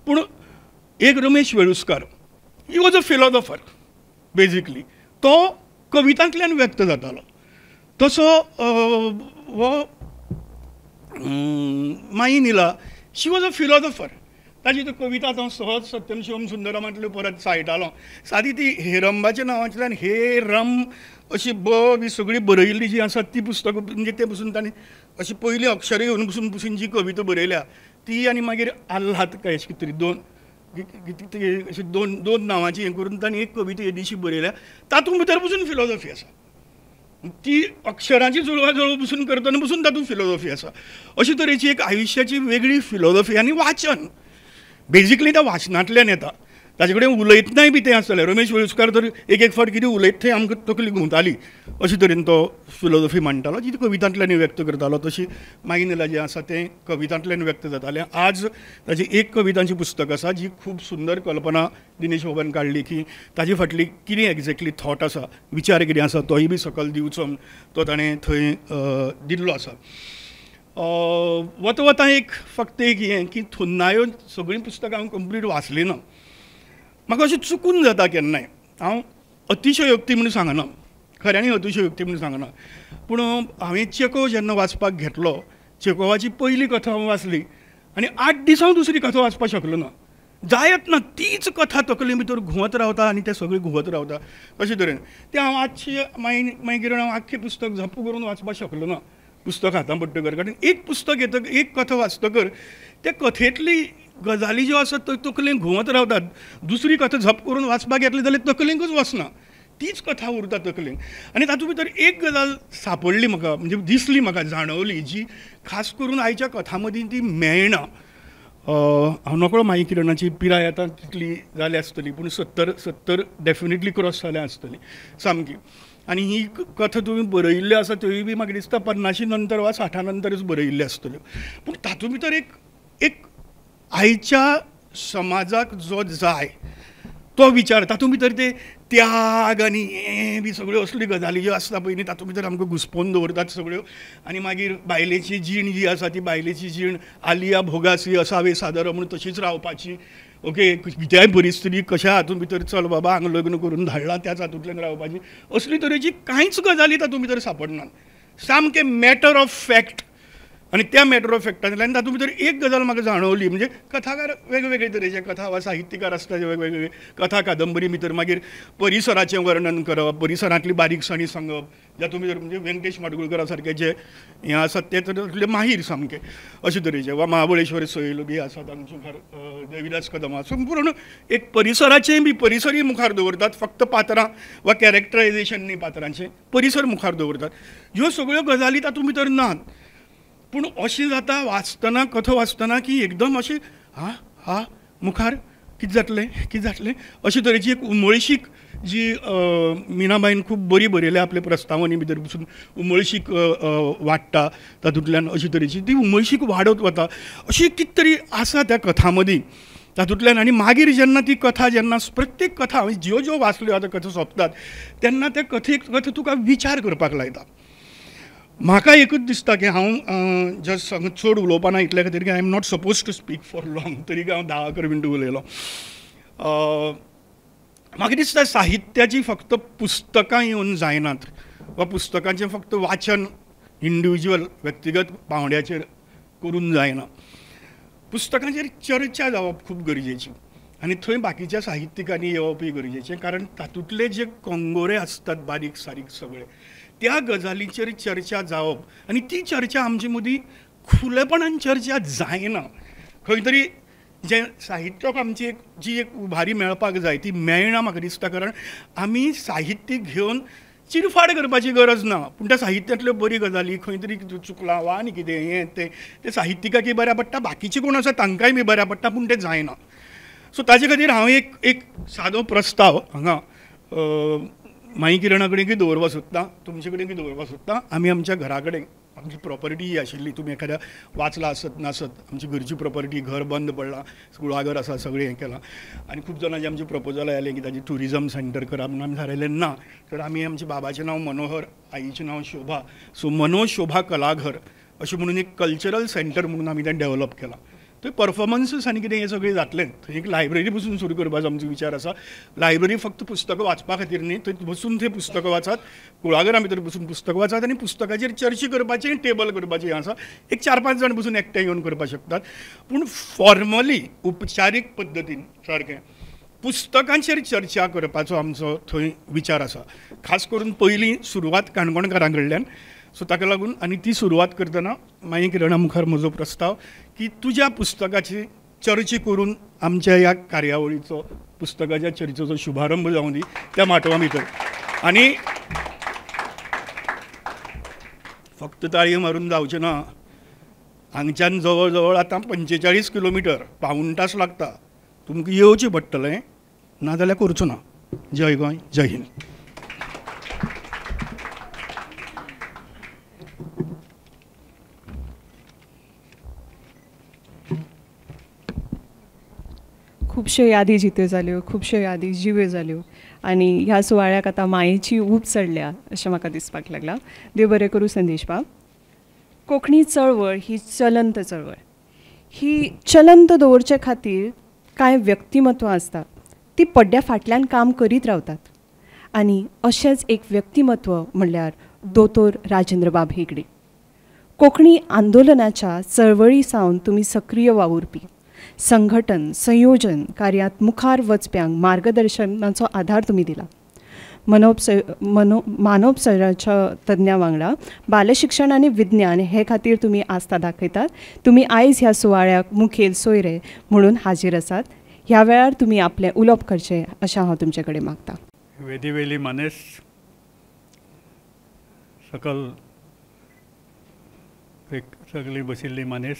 पूण एक Ramesh Veluskar, he was a philosopher basically, तो कवितांतल्यान व्यक्त जातालो. तसो हो Mai Nila, she was a philosopher. ताजी त्यो कविता हांव सहज सत्यम शिवम सुंदरमांतल्यो परत चाळटालो. सादी ती हेरंबाच्या नांवांतल्यान हे रम अशी ब बी सगळी बरयल्ली जी आसा ती पुस्तकां, म्हणजे ते पसून ताणें अशी पयली अक्षरां घेवन पसून पसून जी कविता बरयल्या ती, आनी मागीर आल्हाद काय अशी कितें तरी दोन अशी दोन दोन नांवाची हें करून ताणें एक कविता येदीशी बरयल्या, तातूंत भितर पसून फिलॉजॉफी आसा. ती अक्षरांची जुळवाजुळव पसून करतना पसून तातूंत फिलॉजॉफी आसा. अशे तरेची एक आयुश्याची वेगळी फिलॉजॉफी. आनी वाचन बेजिकली त्या वाचनांतल्यान येता, ताजे कडेन उलयतनाय बी तें आसतलें. रमेश वेळुस्कार तर एक एक फावट कितें उलयत थंय आमकां तकली घुंवताली, अशे तरेन तो फिलॉजॉफी मांडटालो, जी कवितांतल्यान व्यक्त करतालो. तशी माई निला जें आसा तें कवितांतल्यान व्यक्त जातालें. आज ताजी एक कवितांची पुस्तक आसा जी खूब सुंदर कल्पना दिनेश बाबान काडली की ताजे फाटली कितें एग्जॅक्टली थॉट आसा, विचार कितें आसा तोय बी सकयल दिवचो तो ताणें थंय दिल्लो आसा. वता वता एक फक्त एक हें की थुन्नायो सगळीं पुस्तकां हांव कंप्लीट वाचलीं ना, म्हाका अशें चुकून जाता केन्नाय. हांव अतिशयोक्ती म्हूण सांगना, खऱ्यांनी अतिशयोक्ती म्हूण सांगना, पूण हांवें चेको जेन्ना वाचपाक घेतलो, चेकोवाची पयली कथा हांवें वाचली आनी 8 दीस हांव दुसरी कथा वाचपाक शकलो ना. जायत ना, तीच कथा तकले भितर घुंवत रावता आनी तें सगळें घुंवत रावता अशे तरेन. तें हांव आजशी मागीर हांव आख्खें पुस्तक झप्प करून वाचपाक शकलो ना, पुस्तक हातां पडटकर. कारण एक पुस्तक येतकर, एक कथा वाचतकर त्या कथेंतली गजाली ज्यो आसात त्यो तकलेन घुंवत रावतात. दुसरी कथा झप करून वाचपाक घेतली जाल्यार तकलेंकूच वचना, तीच कथा उरता तकलेन. आनी तातूंत भितर एक गजाल सांपडली म्हाका, म्हणजे दिसली म्हाका, जाणवली, जी खास करून आयच्या कथां मदीं ती मेळना. हांव नकळो माई किरणाची पिराय आतां कितली जाल्या आसतली, पूण 70 डेफिनेटली क्रॉस जाल्या आसतली सामकी. आनी ही कथा तुमी बरयिल्ल्यो आसा त्योय बी म्हाका दिसता 50 नंतर वा 60 नंतरच बरयिल्ल्यो आसतल्यो. पूण तातूंत भितर एक एक आयच्या समाजाक जो जाय तो विचार, तातूंत भितर ते त्याग आनी हें बी सगळ्यो असल्यो गजाली ज्यो आसता पळय न्ही, तातूंत भितर आमकां घुस्पोवन दवरतात सगळ्यो. आनी मागीर बायलेची जीण जी आसा ती बायलेची जीण आलिया भोगासी असावे सादर म्हूण तशीच रावपाची. ओके, कित्याय परिस्थिती कशा हातूंत भितर चल बाबा हांगा लग्न करून धाडलां त्याच हातूंतल्यान रावपाची, असली तरेची कांयच गजाली तातूंत भितर सांपडनात. सामकें मॅटर ऑफ फॅक्ट. आनी त्या मॅटर ऑफ फॅक्टांतल्यान तातूंत भितर एक गजाल म्हाका जाणवली, म्हणजे कथाकार वेगवेगळे तरेचे कथा वा साहित्यकार आसता जे वेगवेगळे कथा कादंबरी भितर मागीर परिसराचें वर्णन करप, परिसरांतली बारीकसाणी सांगप, जातूंत भितर म्हणजे व्यंकटेश माडगुळकरा सारके जे हें आसात ते तर माहीर सामके अशे तरेचे, वा महाबळेश्वर सैल बी आसात आमचे मुखार, देविदास कदम, संपूर्ण एक परिसराचें बी परिसरूय मुखार दवरतात, फक्त पात्रां वा कॅरेक्टरायजेशन न्ही पात्रांचें, परिसर मुखार दवरतात. ह्यो सगळ्यो गजाली तातूंत भितर नात. पूण अशें जाता वाचतना, कथा वाचतना की एकदम अशें हा हा मुखार कितें जातलें कितें जातलें अशे तरेची एक उमळशीक जी मीनाबाईन खूब बरी बरयल्या आपले प्रस्तावनी भितर पसून उमळशीक वाडटा तातूंतल्यान, अशे तरेची ती उमळशीक वाडत वता अशी कितें तरी आसा त्या कथां मदीं तातूंतल्यान. आनी मागीर जेन्ना ती कथा, जेन्ना प्रत्येक कथा हांवें ज्यो ज्यो वाचल्यो आतां कथा सोंपतात तेन्ना त्या कथेक कथा तुका विचार करपाक लायता. म्हाका एकूच दिसता की हांव जस्ट चड उलोवपा ना इतल्या खातीर की I am not suppose to speak for long, तरी हांव 10-11 मिनटां उलयलो. म्हाका दिसता साहित्याची फक्त पुस्तकां येवन जायनात वा पुस्तकांचें फक्त वाचन इंडिविज्युअल व्यक्तिगत पावंड्याचेर करून जायना, पुस्तकांचेर चर्चा जावप खूब गरजेची आनी थंय बाकीच्या साहित्यिकांनी येवपूय गरजेचें, कारण तातूंतले जे कंगोरे आसतात बारीक सारीक सगळे त्या गजालींचेर चर्चा जावप आनी ती चर्चा आमचे मदीं खुलेपणान चर्चा जायना. खंय तरी जें साहित्याक आमची एक जी एक उभारी मेळपाक जाय ती मेळना म्हाका दिसता, कारण आमी साहित्य घेवन चिरफाड करपाची गरज ना, पूण त्या साहित्यांतल्यो बरी गजाली खंय तरी चुकलां वा आनी कितें हें तें तें साहित्यिकाकय बऱ्या पडटा, बाकीचे कोण आसा तांकांय बी बऱ्या पडटा, पूण तें जायना. सो ताजे खातीर हांव एक एक सादो प्रस्ताव हांगा माई किरणा कडेन दवरपाक सोदतां, तुमचे कडेन दवरपाक सोदतां. आमी आमच्या घरा कडेन आमची प्रॉपर्टी ही आशिल्ली, तुमी एखाद्या वाचला आसत नासत, आमची घरची प्रॉपर्टी, घर बंद पडलां, कुळागर आसा, सगळें हें केलां आनी खूब जाणांचे आमचे प्रपोजल आयलें की ताजें ट्युरिजम सेंटर करा म्हणून. आमी थारायलें ना, तर आमी आमच्या बाबाचें नांव मनोहर, आईचें नांव शोभा, सो मनोशोभा कलाघर अशें म्हणून एक कल्चरल सेंटर म्हणून आमी तें डेवलप केलां. थंय परफॉर्मन्सीस आनी कितें हें सगळें जातलें. थंय एक लायब्ररी पसून सुरू करपाचो आमचो विचार आसा. लायब्ररी फक्त पुस्तकां वाचपा खातीर न्ही, थंय बसून थंय पुस्तकां वाचात, कुळागरां भितर बसून पुस्तकां वाचात आनी पुस्तकाचेर चर्चा करपाचें, टेबल करपाचें हें आसा. एक 4-5 जाण बसून एकठांय येवन करपाक शकतात, पूण फॉर्मली उपचारीक पद्दतीन सारकें पुस्तकांचेर चर्चा करपाचो आमचो थंय विचार आसा. खास करून पयलीं सुरवात काणकोणकारां कडल्यान. सो ताका लागून आनी ती सुरवात करतना माई किरणा मुखार म्हजो प्रस्ताव की तुज्या पुस्तकाची चर्चा करून आमच्या ह्या कार्यावळीचो, पुस्तकाच्या चर्चेचो शुभारंभ जावं दी त्या माटवा भितर. आनी फक्त ताळयो मारून जावचें ना, हांगच्यान जवळ जवळ आतां 45 किलोमिटर, पावूण तास लागता, तुमकां येवचें पडटलें, नाजाल्यार करचो ना. जय गोंय, जय हिंद. खुबश्यो यादी जित्यो जाल्यो, खुबश्यो यादी जिव्यो जाल्यो आनी ह्या सुवाळ्याक आतां मायेची ऊब चडल्या अशें म्हाका दिसपाक लागलां. देव बरें करूं संदेश बाब. कोंकणी चळवळ ही चलंत चळवळ. ही चलंत दवरचे खातीर कांय व्यक्तिमत्वां आसतात, ती पड्ड्या फाटल्यान काम करीत रावतात आनी अशेंच एक व्यक्तिमत्व म्हणल्यार दोतोर राजेंद्रबाब हेगडे. कोंकणी आंदोलनाच्या चळवळी सावन तुमी सक्रीय वावुरपी, संघटन संयोजन कार्यांत मुखार वचप्यांक मार्गदर्शनाचो आधार तुमी दिला. मानवोपचाराच्या तज्ञां वांगडा बालशिक्षण आनी विज्ञान हे खातीर तुमी आस्था दाखयतात. तुमी आयज ह्या सुवाळ्याक मुखेल सोयरे म्हणून हाजीर आसात. ह्या वेळार तुमी आपलें उलोवप करचें अशें हांव तुमचे कडेन मागता. वेदीवेली मानेस सकल एक सगळी बशिल्ली मानेस,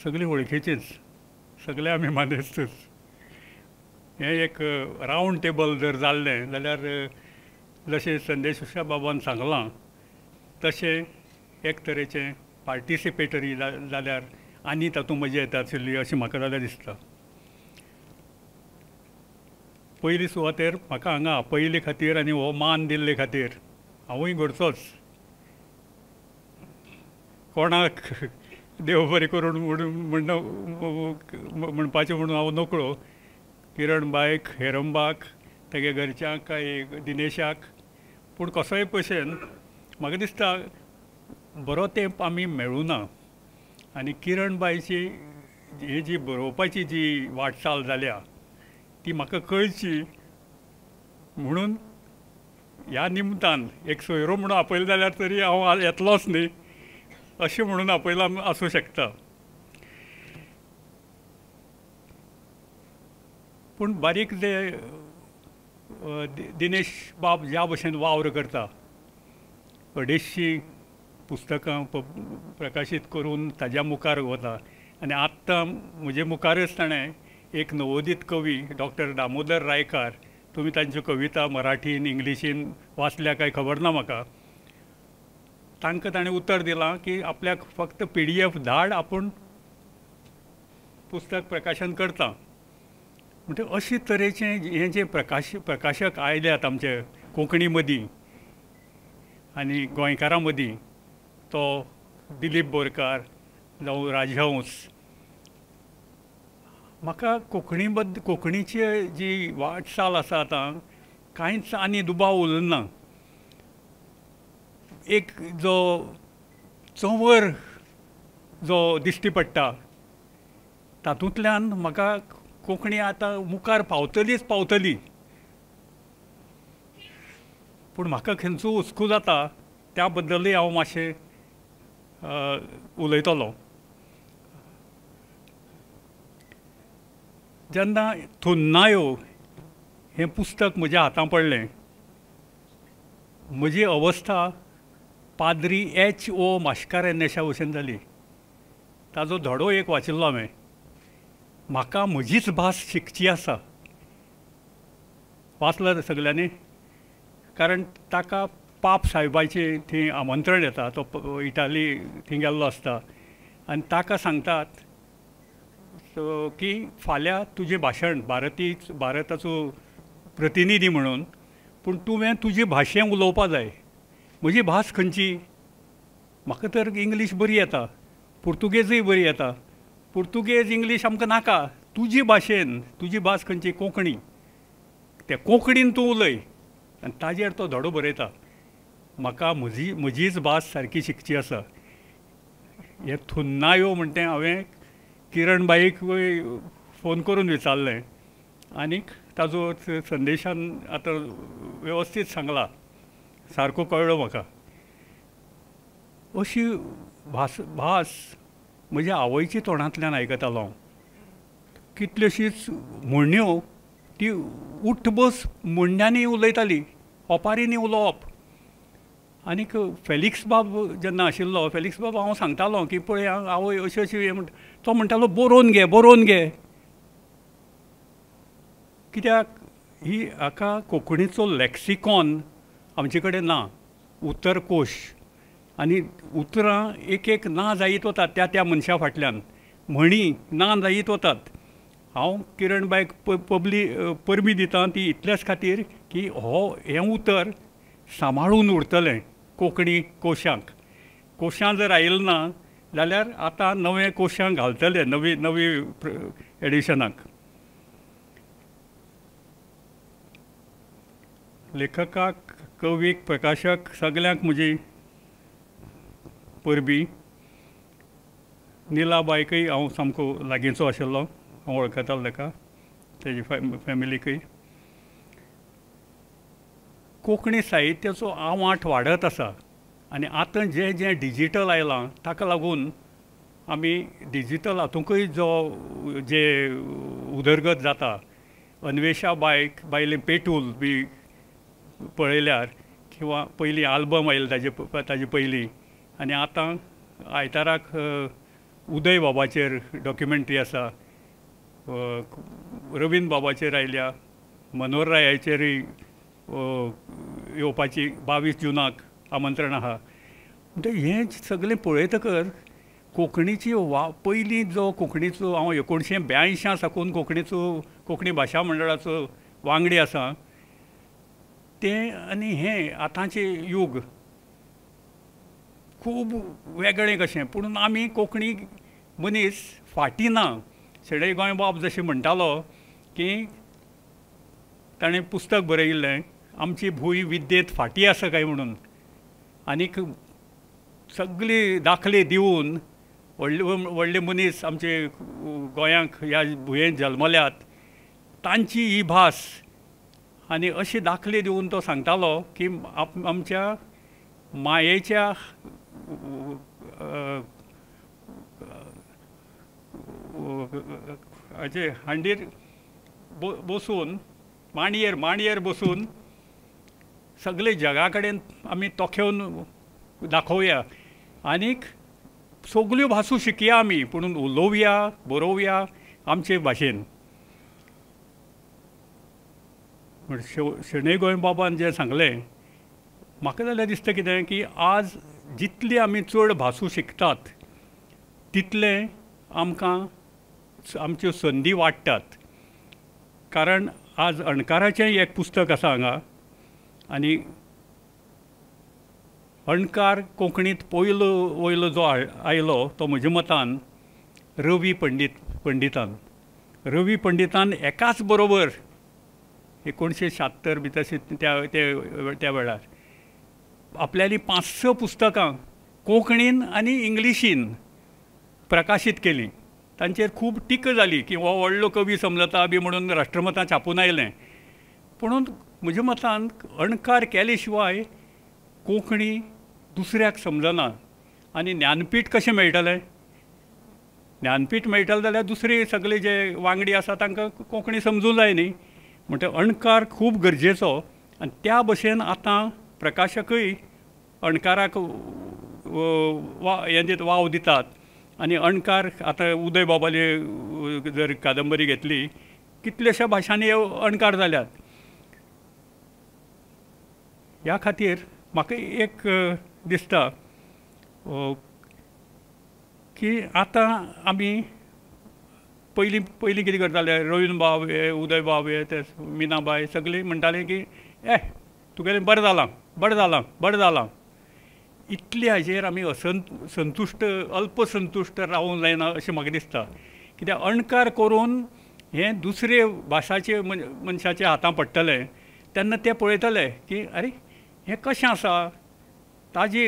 सगळी वळखीचीच, सगळे आमी मानेस्तूच. हें एक रावंड टेबल जर जाल्लें जाल्यार जशें संदेश बाबान सांगलां तशें एक तरेचें पार्टिसिपेटरी जाल्यार आनी तातूंत मजा येता आशिल्ली अशें म्हाका जाल्यार दिसता. पयली सुवातेर म्हाका हांगा आपयिल्ले खातीर आनी हो मान दिल्ले खातीर हांवूय घरचोच, कोणाक देव बरें करून म्हणपाचें म्हणून हांव नकळो. किरण बायक, हेरंबाक, तेगे घरच्यांक काय दिनेशाक, पूण कसोय भशेन म्हाका दिसता बरो तेंप आमी मेळुना. आनी किरण बायची ही जी बरोवपाची जी वाटचाल जाल्या ती म्हाका कळची म्हणून ह्या निमतान एक सोयरो म्हणून आपयलो जाल्यार तरी हांव येतलोच न्ही अशें म्हणून आपयला आसूं शकता. पूण बारीक जे दिनेश बाब ज्या भशेन वावर करता, 250 पुस्तकां प्रकाशीत करून ताज्या मुखार वता आनी आत्तां म्हजे मुखारच ताणें एक नवोदीत कवी डॉक्टर दामोदर रायकार, तुमी तांच्यो कविता मराठीन इंग्लिशीन वाचल्या काय खबर ना म्हाका, तांकां ताणें उतर दिलां की आपल्याक फक्त PDF धाड, आपूण पुस्तक प्रकाशन करता. म्हणटकीर अशे तरेचें हें जें प्रकाशक आयल्यात आमचे कोंकणी मदीं आनी गोंयकारां मदीं, तो दिलीप बोरकार जावं राजहंस, म्हाका कोंकणीची जी वाटचाल आसा आतां कांयच आनी दुबाव उरना. एक जो चंवर जो दिश्टी पडटा तातूंतल्यान म्हाका कोंकणी आतां मुखार पावतलीच पावतली. पूण म्हाका खंयचो हुस्को जाता त्या बद्दलूय हांव मातशें उलयतलो. जेन्ना थुन्नायो हें पुस्तक म्हज्या हातां पडलें म्हजी अवस्था पाद्री एच.ओ. मास्कारेन्यशा भशेन जाली. ताजो धडो एक वाचिल्लो हांवें. म्हाका म्हजीच भास शिकची आसा. वाचला सगल्यांनी? कारण ताका पाप साहेबाचें थंय आमंत्रण येता, तो इटाली थंय गेल्लो आसता आनी ताका सांगतात की फाल्यां तुजें भाशण भारताचो प्रतिनिधी म्हणून, पूण तुवें तुजे भाशेन उलोवपा जाय. म्हजी भास खंयची? म्हाका तर इंग्लीश बरी येता, पुर्तुगेजूय बरी येता. पुर्तुगेज इंग्लीश आमकां नाका, तुजी भाशेन. तुजी भास खंयची? कोंकणी. ते कोंकणीन तूं उलय. आनी ताजेर तो धडो बरयता, म्हाका म्हजीच भास सारकी शिकची आसा. हें थुन्नायो म्हणटा तें हांवें किरण बाईक फोन करून विचारलें आनीक ताजो संदेशान आतां वेवस्थीत सांगला, सारको कळ्ळो म्हाका. अशी भास म्हज्या आवयच्या तोंडांतल्यान आयकतालो हांव. कितल्योशीच म्हणण्यो ती उठ बस म्हणण्यांनी उलयताली, ओपारींनी उलोवप. आनीक फेलिक्स बाब जेन्ना आशिल्लो, फेलिक्स बाब हांव सांगतालो की पळय आवय अशी अशी म्हणटा, तो म्हणटालो बरोवन घे, बरोवन घे. कित्याक ही हाका कोंकणीचो लॅक्सिकॉन आमचे कडेन ना, उतरकोश. आनी उतरां एक एक ना जायत वतात त्या त्या मनशा फाटल्यान, म्हणी ना जायत वतात. हांव किरण बायक परबी दिता ती इतल्याच खातीर की हो हें उतर सांबाळून उरतलें कोंकणी कोशांक. कोशां जर आयलें ना जाल्यार आतां नवें कोशां घालतले नवी नवी एडिशनाक. लेखकाक, कवीक, प्रकाशक सगल्यांक म्हजी परबी. निला बायकय हांव सामको लागींचो आशिल्लो, हांव वळखतालो ताका, तेजी फॅमिलीकय. कोंकणी साहित्याचो आवांठ वाडत आसा आनी आतां जें जें डिजीटल आयलां ताका लागून आमी डिजीटल हातूंकय जो जे उदरगत जाता. अन्वेषा बायक बायलें पेटूल बी पळयल्यार, किंवां पयलीं आल्बम आयलें ताजे पयलीं, आनी आतां आयताराक उदय बाबाचेर डॉक्युमेंट्री आसा, रवींद्र बाबाचेर आयल्या, मनोहर रायाचेरूय येवपाची 22 जुनाक आमंत्रण आसा. म्हणटकीर हें सगळें पळयतकच कोंकणीची पयलीं जो कोंकणीचो, हांव 1982 साकून कोंकणीचो, कोंकणी भाशा मंडळाचो वांगडी आसा, तें आनी हें आतांचें यूग खूब वेगळें कशें. पूण आमी कोंकणी मनीस फाटीं ना. शणै गोंयबाब जशें म्हणटालो की ताणें पुस्तक बरयिल्लें आमची भूंय विद्येंत फाटीं आसा काय म्हणून, आनीक सगळी दाखले दिवन व्हडले व्हडले मनीस आमचे गोंयांक ह्या भुंयेंत जल्मल्यात तांची ही भास, आनी अशे दाखले दिवन तो सांगतालो की आमच्या मायेच्या हाचे हांडीर बसून, मांडयेर मांडयेर बसून सगळे जगा कडेन आमी तोखेवन दाखोवया आनीक सगल्यो भासो शिकया आमी, पूण उलोवया बरोवया आमचे भाशेन. शणै गोंयबाबान जें सांगलें म्हाका जाल्यार दिसता कितें की आज जितली आमी चड भासो शिकतात तितलें आमकां आमच्यो संदी वाडटात. कारण आज अणकाराचें एक पुस्तक आसा हांगा, आनी अणकार कोंकणींत पयलो वयलो जो आयलो तो म्हज्या मतान रवी पंडितान. रवी पंडितान एकाच बरोबर 1976 बी तशें त्या वेळार आपल्याली 5-6 पुस्तकां कोंकणीन आनी इंग्लिशीन प्रकाशीत केलीं. तांचेर खूब टिका जाली की हो व्हडलो कवी समजता बी म्हणून राष्ट्रमतां छापून आयलें. पूण म्हज्या मतान अणकार केले शिवाय कोंकणी दुसऱ्याक समजना. आनी ज्ञानपीठ कशें मेळटलें? ज्ञानपीठ मेळटलें जाल्यार दुसरे सगळे जे वांगडी आसा तांकां कोंकणी समजूंक जाय न्ही. म्हणटकीर अणकार खूब गरजेचो, आनी त्या भशेन आतां प्रकाशकूय अणकाराक हें वाव दितात आनी अणकार आतां उदय बाबाली जर कादंबरी घेतली कितल्याश्या भाशांनी अणकार जाल्यात. ह्या खातीर म्हाका एक दिसता की आतां आमी पयलीं पयलीं कितें करताले, रवीन्द्र बाब हे उदय बाब हे ते मिनाबाय सगळीं म्हणटाले की ए तुगेलें बरें जालां बरें जालां बरें जालां. इतले हाजेर आमी असंतुश्ट अल्पसंतुश्ट रावूंक जायना अशें म्हाका दिसता. कित्याक अणकार करून हें दुसरे भाशाचे मनशाच्या हातां पडटलें तेन्ना ते पळयतले की अरे हें कशें आसा, ताजी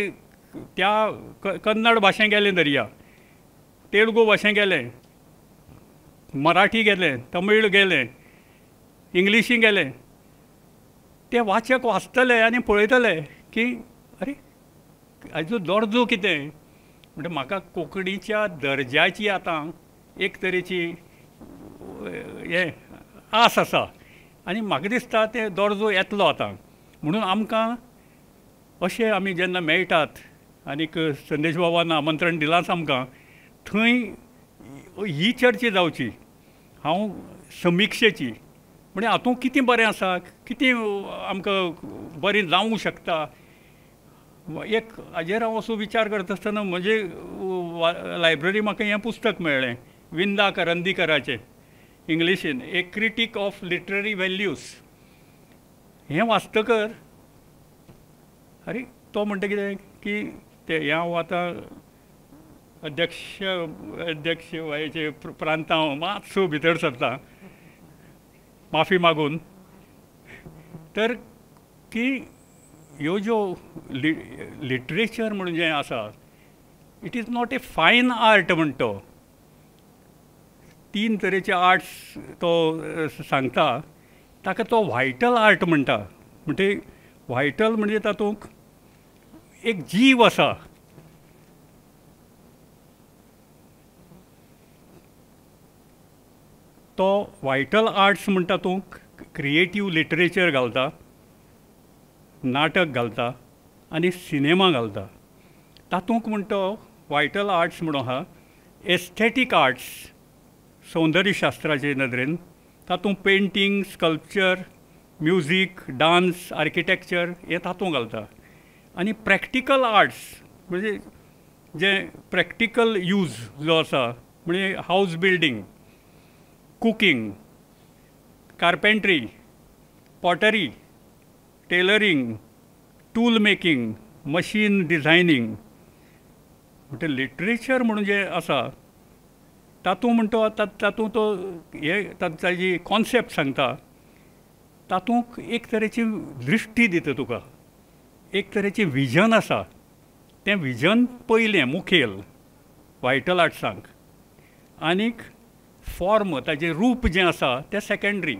त्या कन्नड भाशें गेलें दर्या, तेलुगू भाशें गेलें, मराठी गेलें, तमीळ गेलें, इंग्लिशी गेलें, ते वाचक वाचतले आनी पळयतले की अरे हाजो दर्जो कितें. म्हणटा म्हाका कोंकणीच्या दर्जाची आतां एक तरेची हें आस आसा आनी म्हाका दिसता ते दर्जो येतलो आतां. म्हणून आमकां अशें आमी जेन्ना मेळटात आनीक संदेश बाबान आमंत्रण दिलांच आमकां, थंय ही चर्चा जावची हांव समिक्षेची, म्हणजे हातूंत कितें बरें आसा, कितें आमकां बरें जावंक शकता. एक हाजेर हांव असो विचार करता आसतना म्हजे लायब्ररी म्हाका हें पुस्तक मेळ्ळें विंदा करंदीकराचें इंग्लिशीन, a critic of literary values. हें वाचतकर अरे तो म्हणटा कितें की ते हें हांव आतां अध्यक्ष अध्यक्ष हेचे प्रांतां हांव मातसो भितर सरता माफी मागून, तर की ह्यो ज्यो लिटरेचर म्हणून जें आसा it is not a fine art म्हणटा. तीन तरेचे आर्ट्स तो सांगता, ताका तो व्हायटल आर्ट म्हणटा. म्हणजे व्हायटल म्हणजे तातूंत एक जीव आसा, तो व्हायटल आर्ट्स म्हणटा तूं क्रिएटीव लिटरेचर घालता, नाटक घालता आनी सिनेमा घालता. तातूंत म्हणटा व्हायटल आर्ट्स म्हणून आहा एस्थेटीक आर्ट्स सौंदर्यशास्त्राचे नदरेन, तातूंत painting, sculpture, music, dance, architecture हे तातूंत घालता. आनी प्रॅक्टिकल आर्ट्स म्हणजे जे प्रॅक्टिकल यूज जो आसा म्हणजे house building, cooking, carpentry, pottery, tailoring, tool making, machine designing. म्हणटा लिटरेचर म्हणून जें आसा तातूंत म्हणटा तातूंत तो हे ताजी कॉन्सेप्ट सांगता, तातूंत एक तरेची दृश्टी दिता तुका, एक तरेचें विजन आसा, तें विजन पयलें मुखेल व्हायटल आर्ट्सांक, आनीक फॉर्म ताजें रूप जें आसा तें सेकेंडरी,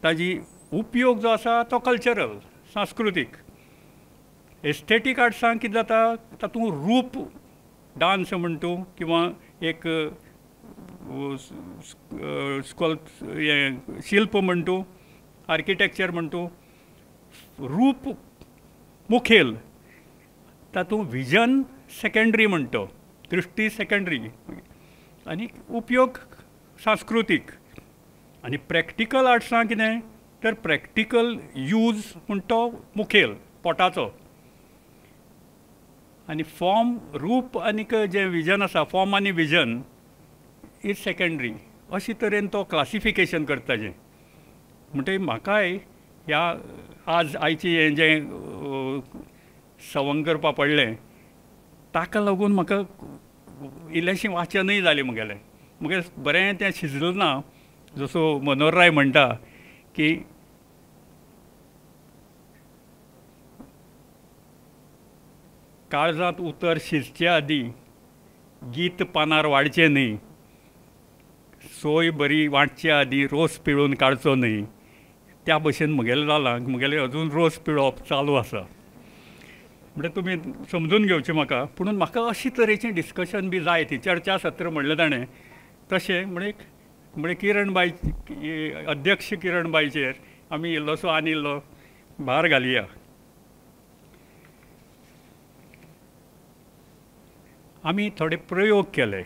ताजी उपयोग जो आसा तो कल्चरल सांस्कृतीक. एस्थेटीक आर्ट्सांक कितें जाता तातूंत रूप डांस म्हण तूं किंवा एक स्कल्प हें शिल्प म्हण तूं, आर्किटेक्चर म्हण तूं, रूप मुखेल, तातूंत विजन सेकेंडरी म्हणटा, दृश्टी सेकेंडरी आनी उपयोग सांस्कृतीक. आनी प्रॅक्टिकल आर्ट्सां कितें तर प्रॅक्टिकल यूज म्हण तो मुखेल पोटाचो, आनी फॉर्म रूप आनीक जें विजन आसा फॉर्म आनी विजन is secondary. अशे तरेन तो क्लासिफिकेशन करता जें. म्हणटकीर म्हाकाय ह्या आज आयचें हें जें सवंग करपा पडलें ताका लागून म्हाका इल्लेंशें वाचनूय जालें म्हगेलें, म्हगेलें बरें तें शिजलें ना. जसो मनोहरराय म्हणटा की काळजांत उतर शिजचे आदीं गीत पानार वाडचें न्हय, सोय बरी वांटचे आदीं रोस पिळून काडचो न्हय. त्या भशेन म्हगेलें जालां, म्हगेलें अजून रोस पिळप चालू आसा. म्हणल्यार तुमी समजून घेवचें म्हाका, पुणून म्हाका अशे तरेचें डिस्कशन बी जाय, ती चर्चा सत्र म्हणलें ताणें तशें. म्हणजे किरणबाय अध्यक्ष किरणबायचेर आमी इल्लोसो आनी इल्लो भार घालया. आमी थोडे प्रयोग केले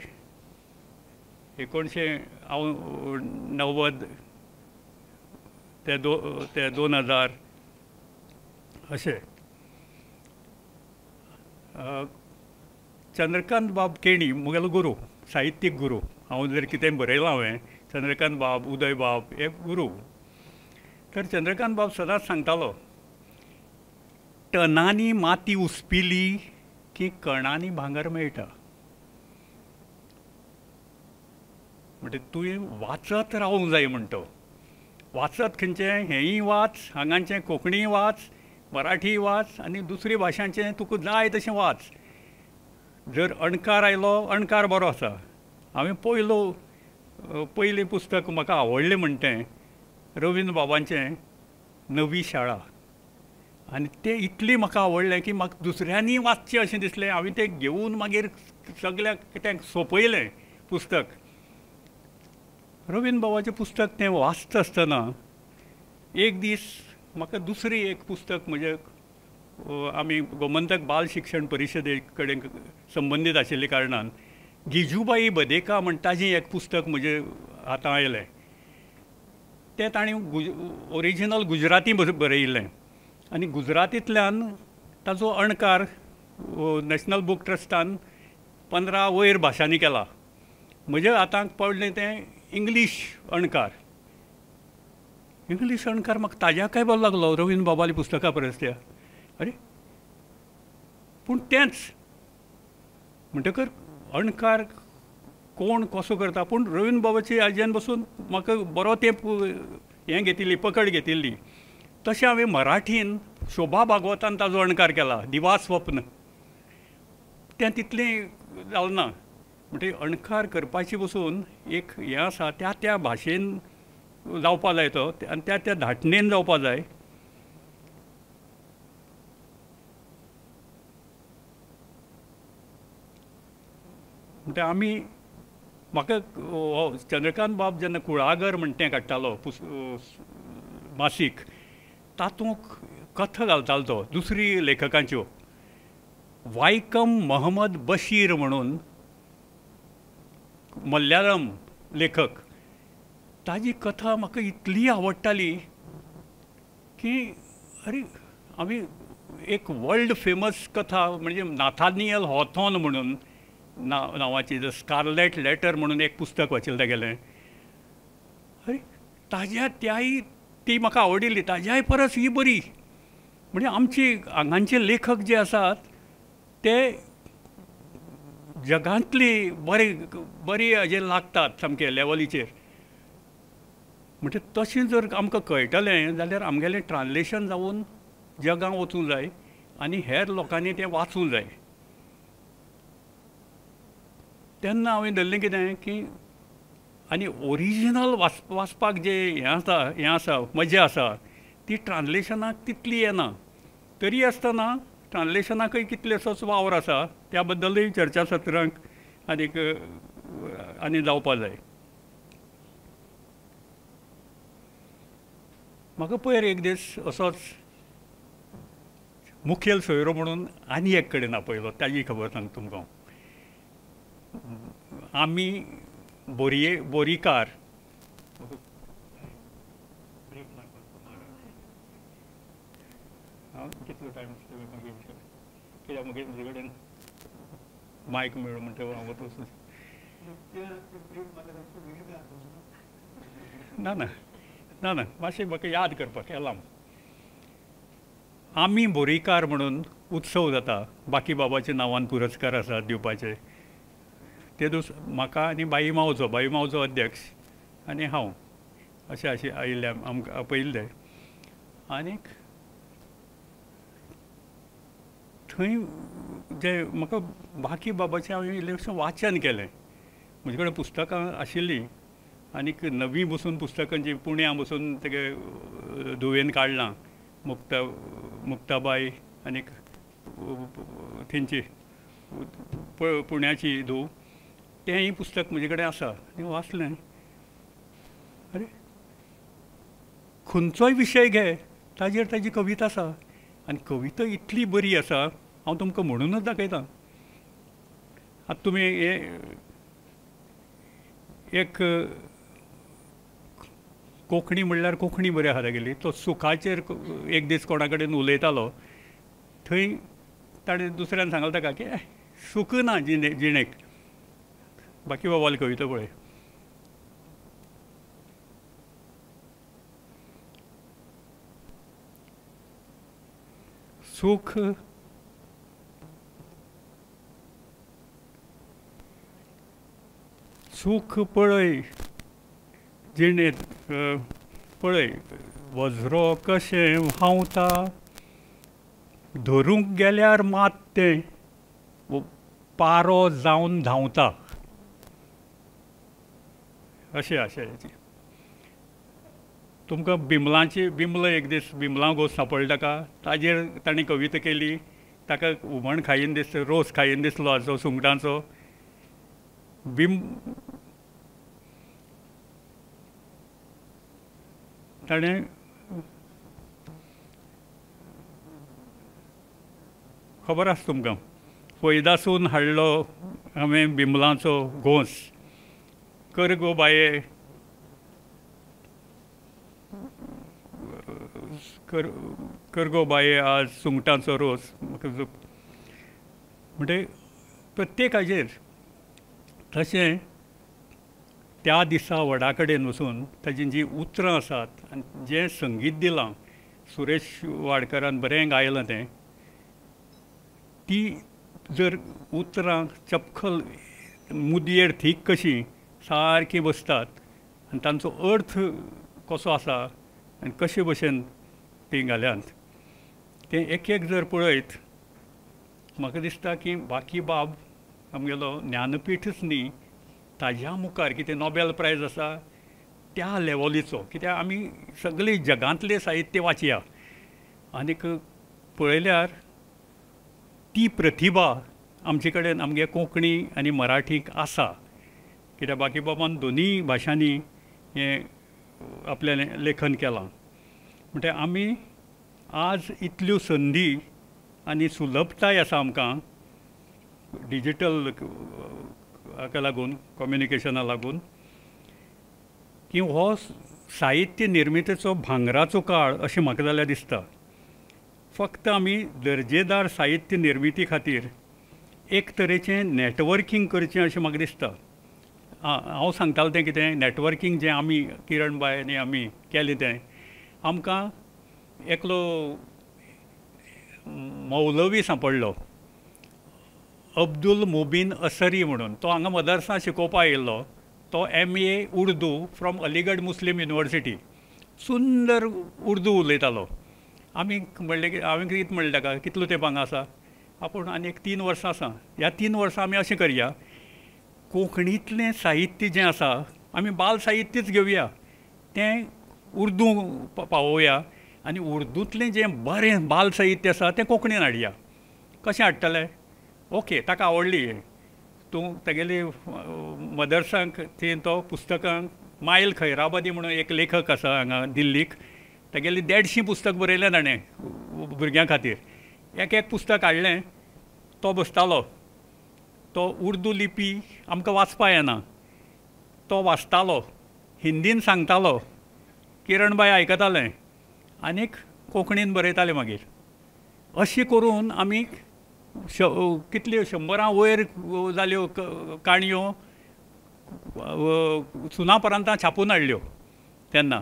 1990 ते 2000 अशें. चंद्रकांत बाब केणी म्हगेलो गुरू, साहित्यीक गुरू. हांव जर कितें बरयलां हांवें, चंद्रकांत बाब, उदय बाब हे गुरू. तर चंद्रकांत बाब सदांच सांगतालो, टनांनी माती उसपिली की कणांनी भांगर मेळटा. म्हणटा तुवें वाचत रावूंक जाय म्हणटा. वाचत खंयचें, हेंय वाच, हांगाचें कोंकणी वाच, मराठी वाच आनी दुसरी भाशांचें तुका जाय तशें वाच. जर अणकार आयलो, अणकार बरो आसा. हांवें पयलें पुस्तक म्हाका आवडलें म्हणटा तें रवीन्द्र बाबांचें नवी शाळा. आनी तें इतलें म्हाका आवडलें की म्हाका दुसऱ्यांनी वाचचें अशें दिसलें. हांवें तें घेवन मागीर सगळ्यांक तें सोंपयलें पुस्तक. रवीन्द्र बाबाचें पुस्तक तें वाचता आसतना एक दीस म्हाका दुसरें एक पुस्तक म्हजें, आमी गोमंतक बाल शिक्षण परिशदे कडेन संबंदीत आशिल्ल्या कारणान गिजुबाई बदेका म्हण ताजें एक पुस्तक म्हजे हातां आयलें. तें ताणें ओरिजिनल गुजराती बरयिल्लें आनी गुजरातींतल्यान ताजो अणकार नॅशनल बूक ट्रस्टान 15 वयर भाशांनी केला. म्हज्या हातांक पडलें तें इंग्लीश अणकार. इंग्लीश अणकार म्हाका ताज्याकय बरो लागलो रवीन्द्र बाबाली पुस्तकां परस त्या. अरे पूण तेंच म्हणटकर अणकार कोण कसो करता, पूण रवीन्द्र बाबाची आजयेन बसून म्हाका बरो तेंप हें घेतिल्ली, पकड घेतिल्ली. तशें हांवें मराठीन शोभा भागवतान ताजो अणकार केला, दिवा स्वप्न. तें तितलें जालें ना. म्हणटकीर अणकार करपाची बसून एक हें आसा, त्या त्या भाशेन जावपा जाय तो आनी त्या त्या धाटणेन जावपा जाय. म्हणटा आमी म्हाका चंद्रकांत बाब जेन्ना कुळागर म्हण तें काडटालो मासीक, तातूंत कथा घालतालो तो दुसरी लेखकांच्यो. वायकम महमद बशीर म्हणून मल्याळम लेखक, ताजी कथा म्हाका इतली आवडटाली की अरे आमी एक वर्ल्ड फेमस कथा म्हणजे नाथानियल हॉथॉन म्हणून नांवाची the scarlet letter म्हणून एक पुस्तक वाचिल्लें तागेलें. अरे ताज्या त्याय ती म्हाका आवडिल्ली, ताज्याय परस ही बरी. म्हणजे आमची हांगाचे लेखक जे आसात ते जगांतली बरे बरी हाजेर लागतात सामके लेवलीचेर. म्हणजे तशें जर आमकां कळटलें जाल्यार आमगेलें ट्रान्सलेशन जावन जगां वचूंक जाय आनी हेर लोकांनी तें वाचूंक जाय. तेन्ना हांवें धरलें कितें की आनी ओरिजिनल वाचपाक जें हें आसा, हें आसा, मजा आसा, ती ट्रान्सलेशनाक तितली येना. तरी आसतना ट्रान्सलेशनाकय कितलेसोच वावर आसा, त्या बद्दलूय चर्चा सत्रांक आनीक आनी जावपा जाय. म्हाका पयर एक दीस असोच मुखेल सोयरो म्हणून आनी एक कडेन आपयलो, ताजी खबर सांगता तुमकां. आमी बोरीकार, कितलो टायम कित्याक मागीर म्हजे कडेन मायक मेळ्ळो म्हणटकीर हांव वचून ना ना ना ना मातशें म्हाका याद करपाक केलां. आमी बोरीकार म्हणून उत्सव जाता, बाकी बाबाच्या नांवान पुरस्कार आसात दिवपाचे. ते दीस म्हाका आनी बाई मावजो, बाई मावजो अध्यक्ष आनी हांव अशें अशें आयिल्ले आमकां आपयिल्ले. आनीक थंय जे म्हाका बाकी बाबाचें हांवें इल्लेंशें वाचन केलें. म्हजे कडेन पुस्तकां आशिल्लीं आनीक नवीं बसून पुस्तकां जी पुण्या बसून तेगे धुवेन काडलां, मुक्ताबाय आनीक थंयची पुण्याची धूव, तेंय पुस्तक म्हजे कडेन आसा आनी वाचलें. अरे खंयचोय विशय घे ताजेर ताजी कविता आसा आनी कविता इतली बरी आसा हांव तुमकां म्हणूनच दाखयतां. आतां तुमी एक कोंकणी म्हणल्यार कोंकणी बरी आसा तागेली. तो सुखाचेर एक दीस कोणा कडेन उलयतालो, थंय ताणें दुसऱ्यान सांगलें ताका की सूख ना जिणेक. बाकीबाबाली कविता पळय, सूख सूख पळय जिणेंत पळय वज्रो कशें व्हांवता, धरूंक गेल्यार मात तें पारो जावन धांवता. अशें आशयाची. तुमकां बिमलांची, बिमलो एक दीस बिमलां घोस सांपडलो ताका, ताजेर ताणें कविता केली. ताका हुमण खायन दिसलो, रोस खायन दिसलो हाचो सुंगटांचो. बिम ताणें खबर आसा तुमकां, फैदासून हाडलो हांवें बिमलांचो घोंस, कर गो बाये कर गो बाये आज सुंगटांचो रोस. म्हणजे प्रत्येकाचेर तशें त्या दिसा वडा कडेन वचून ताजी जीं उतरां आसात आनी जें संगीत दिलां सुरेश वाडकरान बरें गायलां तें, ती जर उतरां चपखल मुदयेर थीक कशीं सारकीं बसतात आनी तांचो अर्थ कसो आसा आनी कशे भशेन तीं घाल्यांत तें एक एक जर पळयत म्हाका दिसता की बाकीबाब आमगेलो ज्ञानपीठच न्ही, ताज्या मुखार कितें नोबेल प्रायज आसा त्या लेवलीचो. कित्याक आमी सगळीं जगांतलें साहित्य वाचया आनीक पळयल्यार ती प्रतिभा आमचे कडेन आमगे कोंकणी आनी मराठीक आसा. कित्याक बाकीबाबान दोनूय भाशांनी हें आपलें लेखन केलां. म्हणटा आमी आज इतल्यो संदी आनी सुलभताय आसा आमकां डिजिटल हाका लागून, कम्युनिकेशना लागून, की हो साहित्य निर्मितीचो भांगराचो काळ अशें म्हाका जाल्यार दिसता. फक्त आमी दर्जेदार साहित्य निर्मिती खातीर एक तरेचें नॅटवर्कींग करचें अशें म्हाका दिसता. हांव सांगतालो तें कितें नॅटवर्कींग जें आमी किरण बाय आनी आमी केलें तें आमकां एकलो मौलवी सांपडलो, अब्दुल मुबीन असरी म्हणून. तो हांगा मदरसा शिकोवपाक आयिल्लो. तो MA Urdu from Aligarh Muslim University. सुंदर उर्दू उलयतालो. आमी म्हणलें की हांवें कितें म्हणलें ताका, कितलो तेंप हांगा आसा आपूण, आनी एक 3 वर्सां आसा. ह्या 3 वर्सां आमी अशें करया, कोंकणींतलें साहित्य जें आसा आमी बाल साहित्यच घेवया, तें उर्दू पावोवया आनी उर्दूंतलें जें बरें बाल साहित्य आसा तें कोंकणीन हाडया. कशें हाडटले? ओके, ताका आवडली तूं तागेली मदरसांक थंय तो पुस्तकांक मायल खैराबादी म्हणून एक लेखक आसा हांगा दिल्लीक, तागेली 150 पुस्तक बरयलें ताणें भुरग्यां खातीर. एक एक पुस्तक हाडलें, तो बसतालो, तो उर्दू लिपी आमकां वाचपा येना, तो वाचतालो, हिंदीन सांगतालो, किरणबाय आयकतालें आनीक कोंकणीन बरयतालें मागीर. अशें करून आमी कितल्यो 100 वयर जाल्यो काणयो सुनापरांतां छापून हाडल्यो तेन्ना.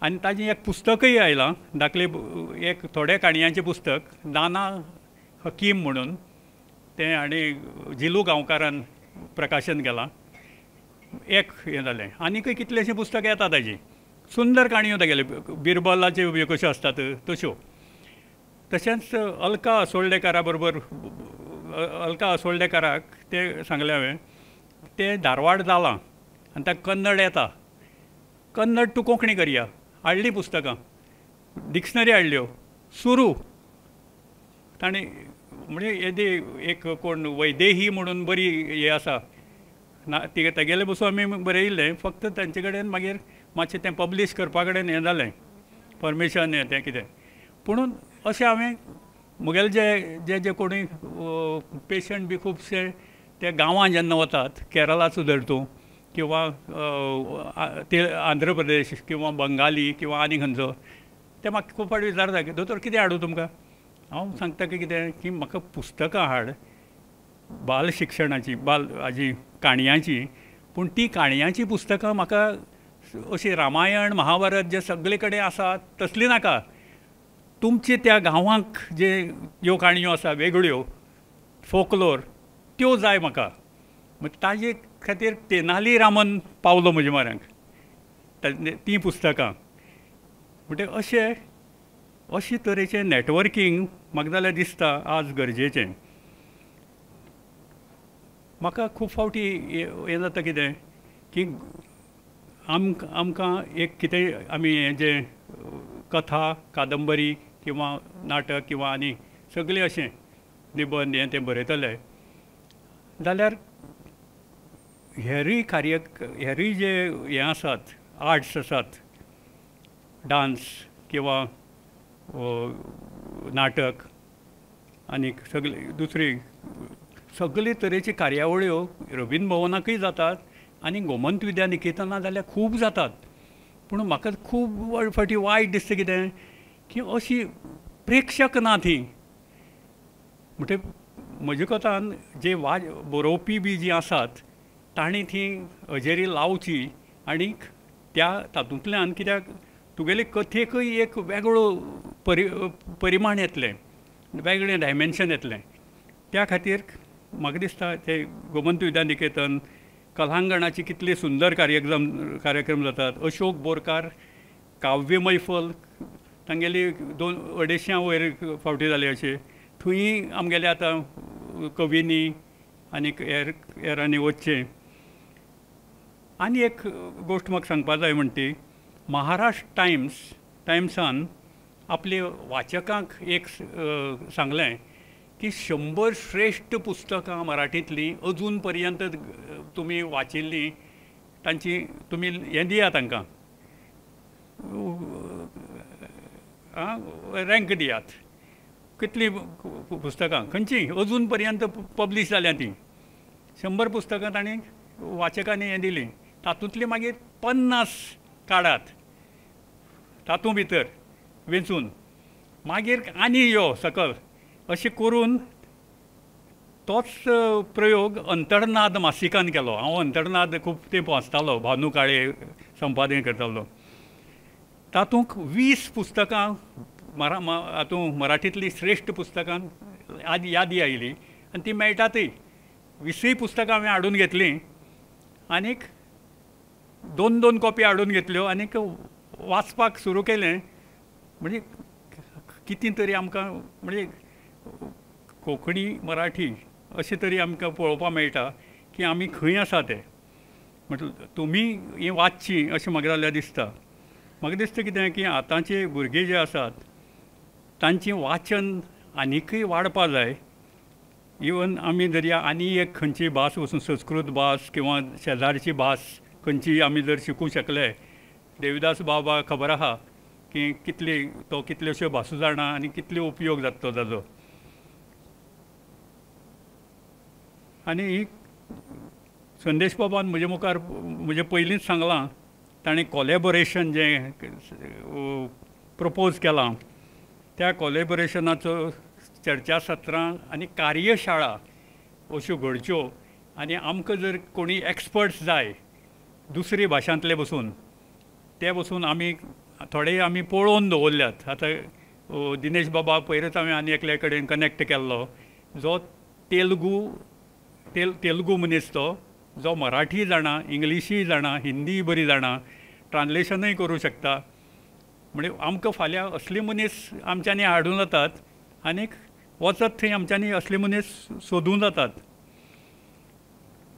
आनी ताजें एक पुस्तकय आयलां, धाकले एक थोडे काणयांचें पुस्तक, दाना हकीम म्हणून, तें हाणें झिलू गांवकारान प्रकाशन केलां. एक हें जालें. आनीकय कितलेशें पुस्तक येता ताजीं, सुंदर काणयो तागेल्यो, बिरबलाच्यो ह्यो कश्यो आसतात तश्यो. तशेंच अलका असोल्डेकारा बरोबर, अलका असोल्डेकाराक तें सांगलें हांवें, तें धारवाड जालां आनी ताका कन्नड येता, कन्नड टू कोंकणी करया. हाडलीं पुस्तकां, डिक्शनरी हाडल्यो, सुरू ताणें. म्हणजे येदी एक कोण वैदेही म्हणून बरी हें आसा ना, ती तागेले बसून आमी बरयिल्लें, फक्त तांचे कडेन मागीर मातशें तें पब्लीश करपा कडेन हें जालें, परमिशन हें तें कितें. पुणून अशें हांवें म्हगेले जे जे जे कोणूय पेशंट बी खुबशे ते गांवांत जेन्ना वतात केरळाचो धर तूं किंवा ते आंध्र प्रदेश किंवा बंगाली किंवा आनी खंयचो ते म्हाका खूब फावटी विचारता की दोतोर कितें हाडूं तुमकां. हांव सांगता की कितें की म्हाका पुस्तकां हाड बाल शिक्षणाची बाल हाजी काणयांची, पूण ती काणयांची पुस्तकां म्हाका अशी रामायण महाभारत जे सगळे कडेन आसा तसली नाका, तुमचे त्या गांवांक जे ज्यो काणयो आसा वेगळ्यो फोकलोर त्यो जाय म्हाका. मागीर ताजे खातीर तेनाली रामन पावलो म्हजे म्हऱ्यांक तीं पुस्तकां. म्हणटकीर अशें अशे तरेचें नॅटवर्कींग म्हाका जाल्यार दिसता आज गरजेचें. म्हाका खूब फावटी हें जाता कितें की आमकां एक कितें आमी हें जें कथा कादंबरी किंवा नाटक किंवा आनी सगळें अशें निबंद हें तें बरयतले जाल्यार हेरूय कार्य हेरूय जे हें आसात आर्ट्स आसात डांस किंवा नाटक आनी सगळे दुसरी सगळे तरेची कार्यावळ्यो रवींद्र भवनाकूय जातात आनी गोमंत विद्या निकेतना जाल्यार खूब जातात. पूण म्हाका खूब फावटी वायट दिसता कितें की अशी प्रेक्षक ना थी. म्हणटकीर म्हज्या कोतान जे बरोवपी बी जी आसात तांणी ती हजेरी लावची आनीक त्या तातूंतल्यान कित्याक तुगेले कथेकूय एक वेगळो परिमाण येतलें, वेगळें डायमेन्शन येतलें. त्या खातीर म्हाका दिसता ते गोमंत विद्या निकेतन कलांगणाची कितले सुंदर कार्यक्रम जातात. अशोक बोरकार काव्य मैफल तांगेली 200-250 वयर फावटी जाली अशें थंय आमगेले आतां कवींनी आनी हेरांनी वचचें. आनी एक गोश्ट म्हाका सांगपा जाय म्हणटा ती महाराष्ट्र टायम्सान आपले वाचकांक एक सांगलें की 100 श्रेश्ठ पुस्तकां मराठींतलीं अजून पर्यंत तुमी वाचिल्लीं तांची तुमी हें दिया तांकां रँक दियात कितलीं पुस्तकां खंयचीं अजून पर्यंत पब्लीश जाल्या तीं 100 पुस्तकां तांणी वाचकांनी हें दिलीं. तातूंतलीं मागीर 50 काडात तातूंत भितर वेंचून मागीर आनी यो सकल अशें करून तोच प्रयोग अंतर्नाद मासिकान केलो. हांव अंतर्नाद खूब तेंप वाचतालो, भानू काळे संपादन करतालो. तातूंत 20 पुस्तकां हातूंत मराठींतलीं श्रेश्ठ पुस्तकां यादी आयली आनी ती मेळटातय. 20 पुस्तकां हांवें हाडून घेतलीं आनीक 2-2 कॉपी हाडून घेतल्यो आनीक वाचपाक सुरू केलें. म्हणजे कितें तरी आमकां म्हणजे कोंकणी मराठी अशें तरी आमकां पळोवपाक मेळटा की आमी खंय आसा ते. म्हटल्यार तुमी हीं वाचचीं अशें म्हाका जाल्यार दिसता. म्हाका दिसता कितें की आतांचे भुरगे जे आसात तांचें वाचन आनिकूय वाडपा जाय. इवन आमी जर आनी एक खंयची भास वचून संस्कृत भास किंवा शेजारची भास खंयची आमी जर शिकूंक शकले, देविदास बाबा खबर आहा की कितली तो कितल्योश्यो भासो जाणा आनी कितलो उपयोग जाता ताजो. आनी संदेश बाबान म्हजे मुखार म्हजे पयलींच सांगलां ताणें कॉलेबोरेशन जें प्रपोज केलां त्या कॉलेबोरेशनाचो चर्चासत्रां आनी कार्यशाळा अश्यो घडच्यो आनी आमकां जर कोणी एक्सपर्ट्स जाय दुसरी भाशांतले बसून ते बसून आमी थोडे आमी पळोवन दवरल्यात. आतां दिनेश बाबा पयरच हांवें आनी एकल्या कडेन कनेक्ट केल्लो जो तेलुगू मनीस तो जो मराठी जाणा, इंग्लिशीय जाणा, हिंदीय बरी जाणा, ट्रान्सलेशनूय करूं शकता. म्हणजे आमकां फाल्यां असले मनीस आमच्यांनी हाडूं जातात आनीक वचत थंय आमच्यांनी असले मनीस सोदूं जातात.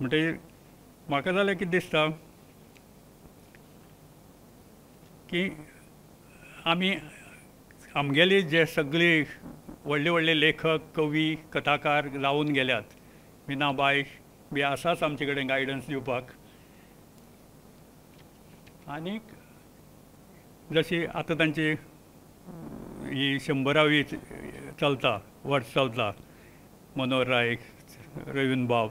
म्हणटकीर म्हाका जाल्यार कितें दिसता की आमी आमगेले जे सगळे व्हडले व्हडले लेखक कवी कथाकार जावन गेल्यात, मीनाबाय बी आसाच आमचे कडेन गायडन्स दिवपाक. आनीक जशी आतां तांची ही 100वी चलता वर्स चलता, मनोहर राय, रवीन्द्र बाब,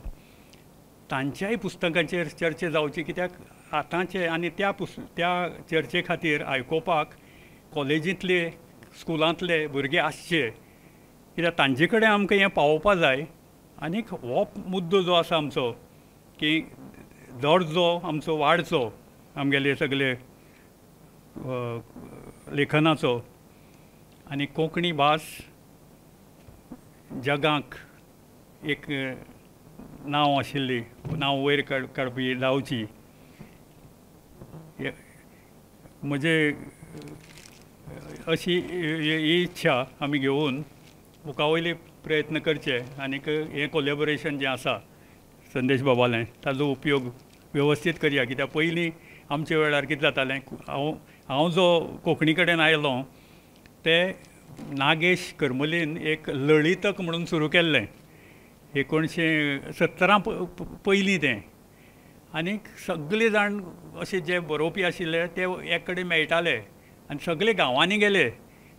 तांच्याय पुस्तकांचेर चर्चा जावची, कित्याक आतांचे आनी त्या त्या चर्चे खातीर आयकोपाक कॉलेजींतले स्कुलांतले भुरगे आसचे, कित्याक तांचे कडेन आमकां हें पावोवपा जाय. आनीक हो मुद्दो जो आसा आमचो की दर्जो आमचो वाडचो आमगेले सगळे लेखनाचो आनी कोंकणी भास जगाक एक नांव आशिल्ली, नांव वयर काडपी जावची. म्हजे अशी ही इच्छा आमी घेवन मुखा वयले प्रयत्न करचे आनीक हें कोलेबोरेशन जें आसा संदेश बाबालें ताजो उपयोग वेवस्थीत करया. कित्याक पयलीं आमच्या वेळार कितें जातालें, हांव जो कोंकणी कडेन आयलो ते नागेश करमलीन एक लळितक म्हणून सुरू केल्लें 1970 पयलीं तें, आनीक सगळे जाण अशे जे बरोवपी आशिल्ले ते एक कडेन मेळटाले आनी सगळे गांवांनी गेले.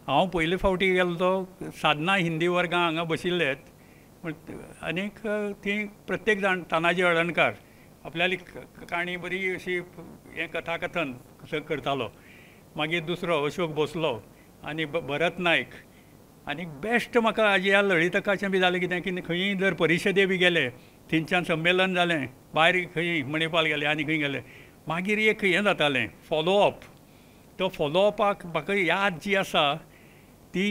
हांव पयले फावटी गेलो तो साधना हिंदी वर्गां हांगा बशिल्ले आनीक ती प्रत्येक जाण तानाजी हळर्णकार आपल्याली काणी बरी अशी हें कथाकथन करतालो, मागीर दुसरो अशोक भोसलो आनी भरत नायक. आनी बेस्ट म्हाका हाजी ह्या लळितकाचें बी जालें कितें की खंयी जर परिशदे बी गेले थंयच्यान संमेलन जालें, भायर खंय मणिपाल गेले आनी खंय गेले, मागीर एक हें जातालें फॉलोअप. तो फॉलोअपाक म्हाका याद जी आसा ती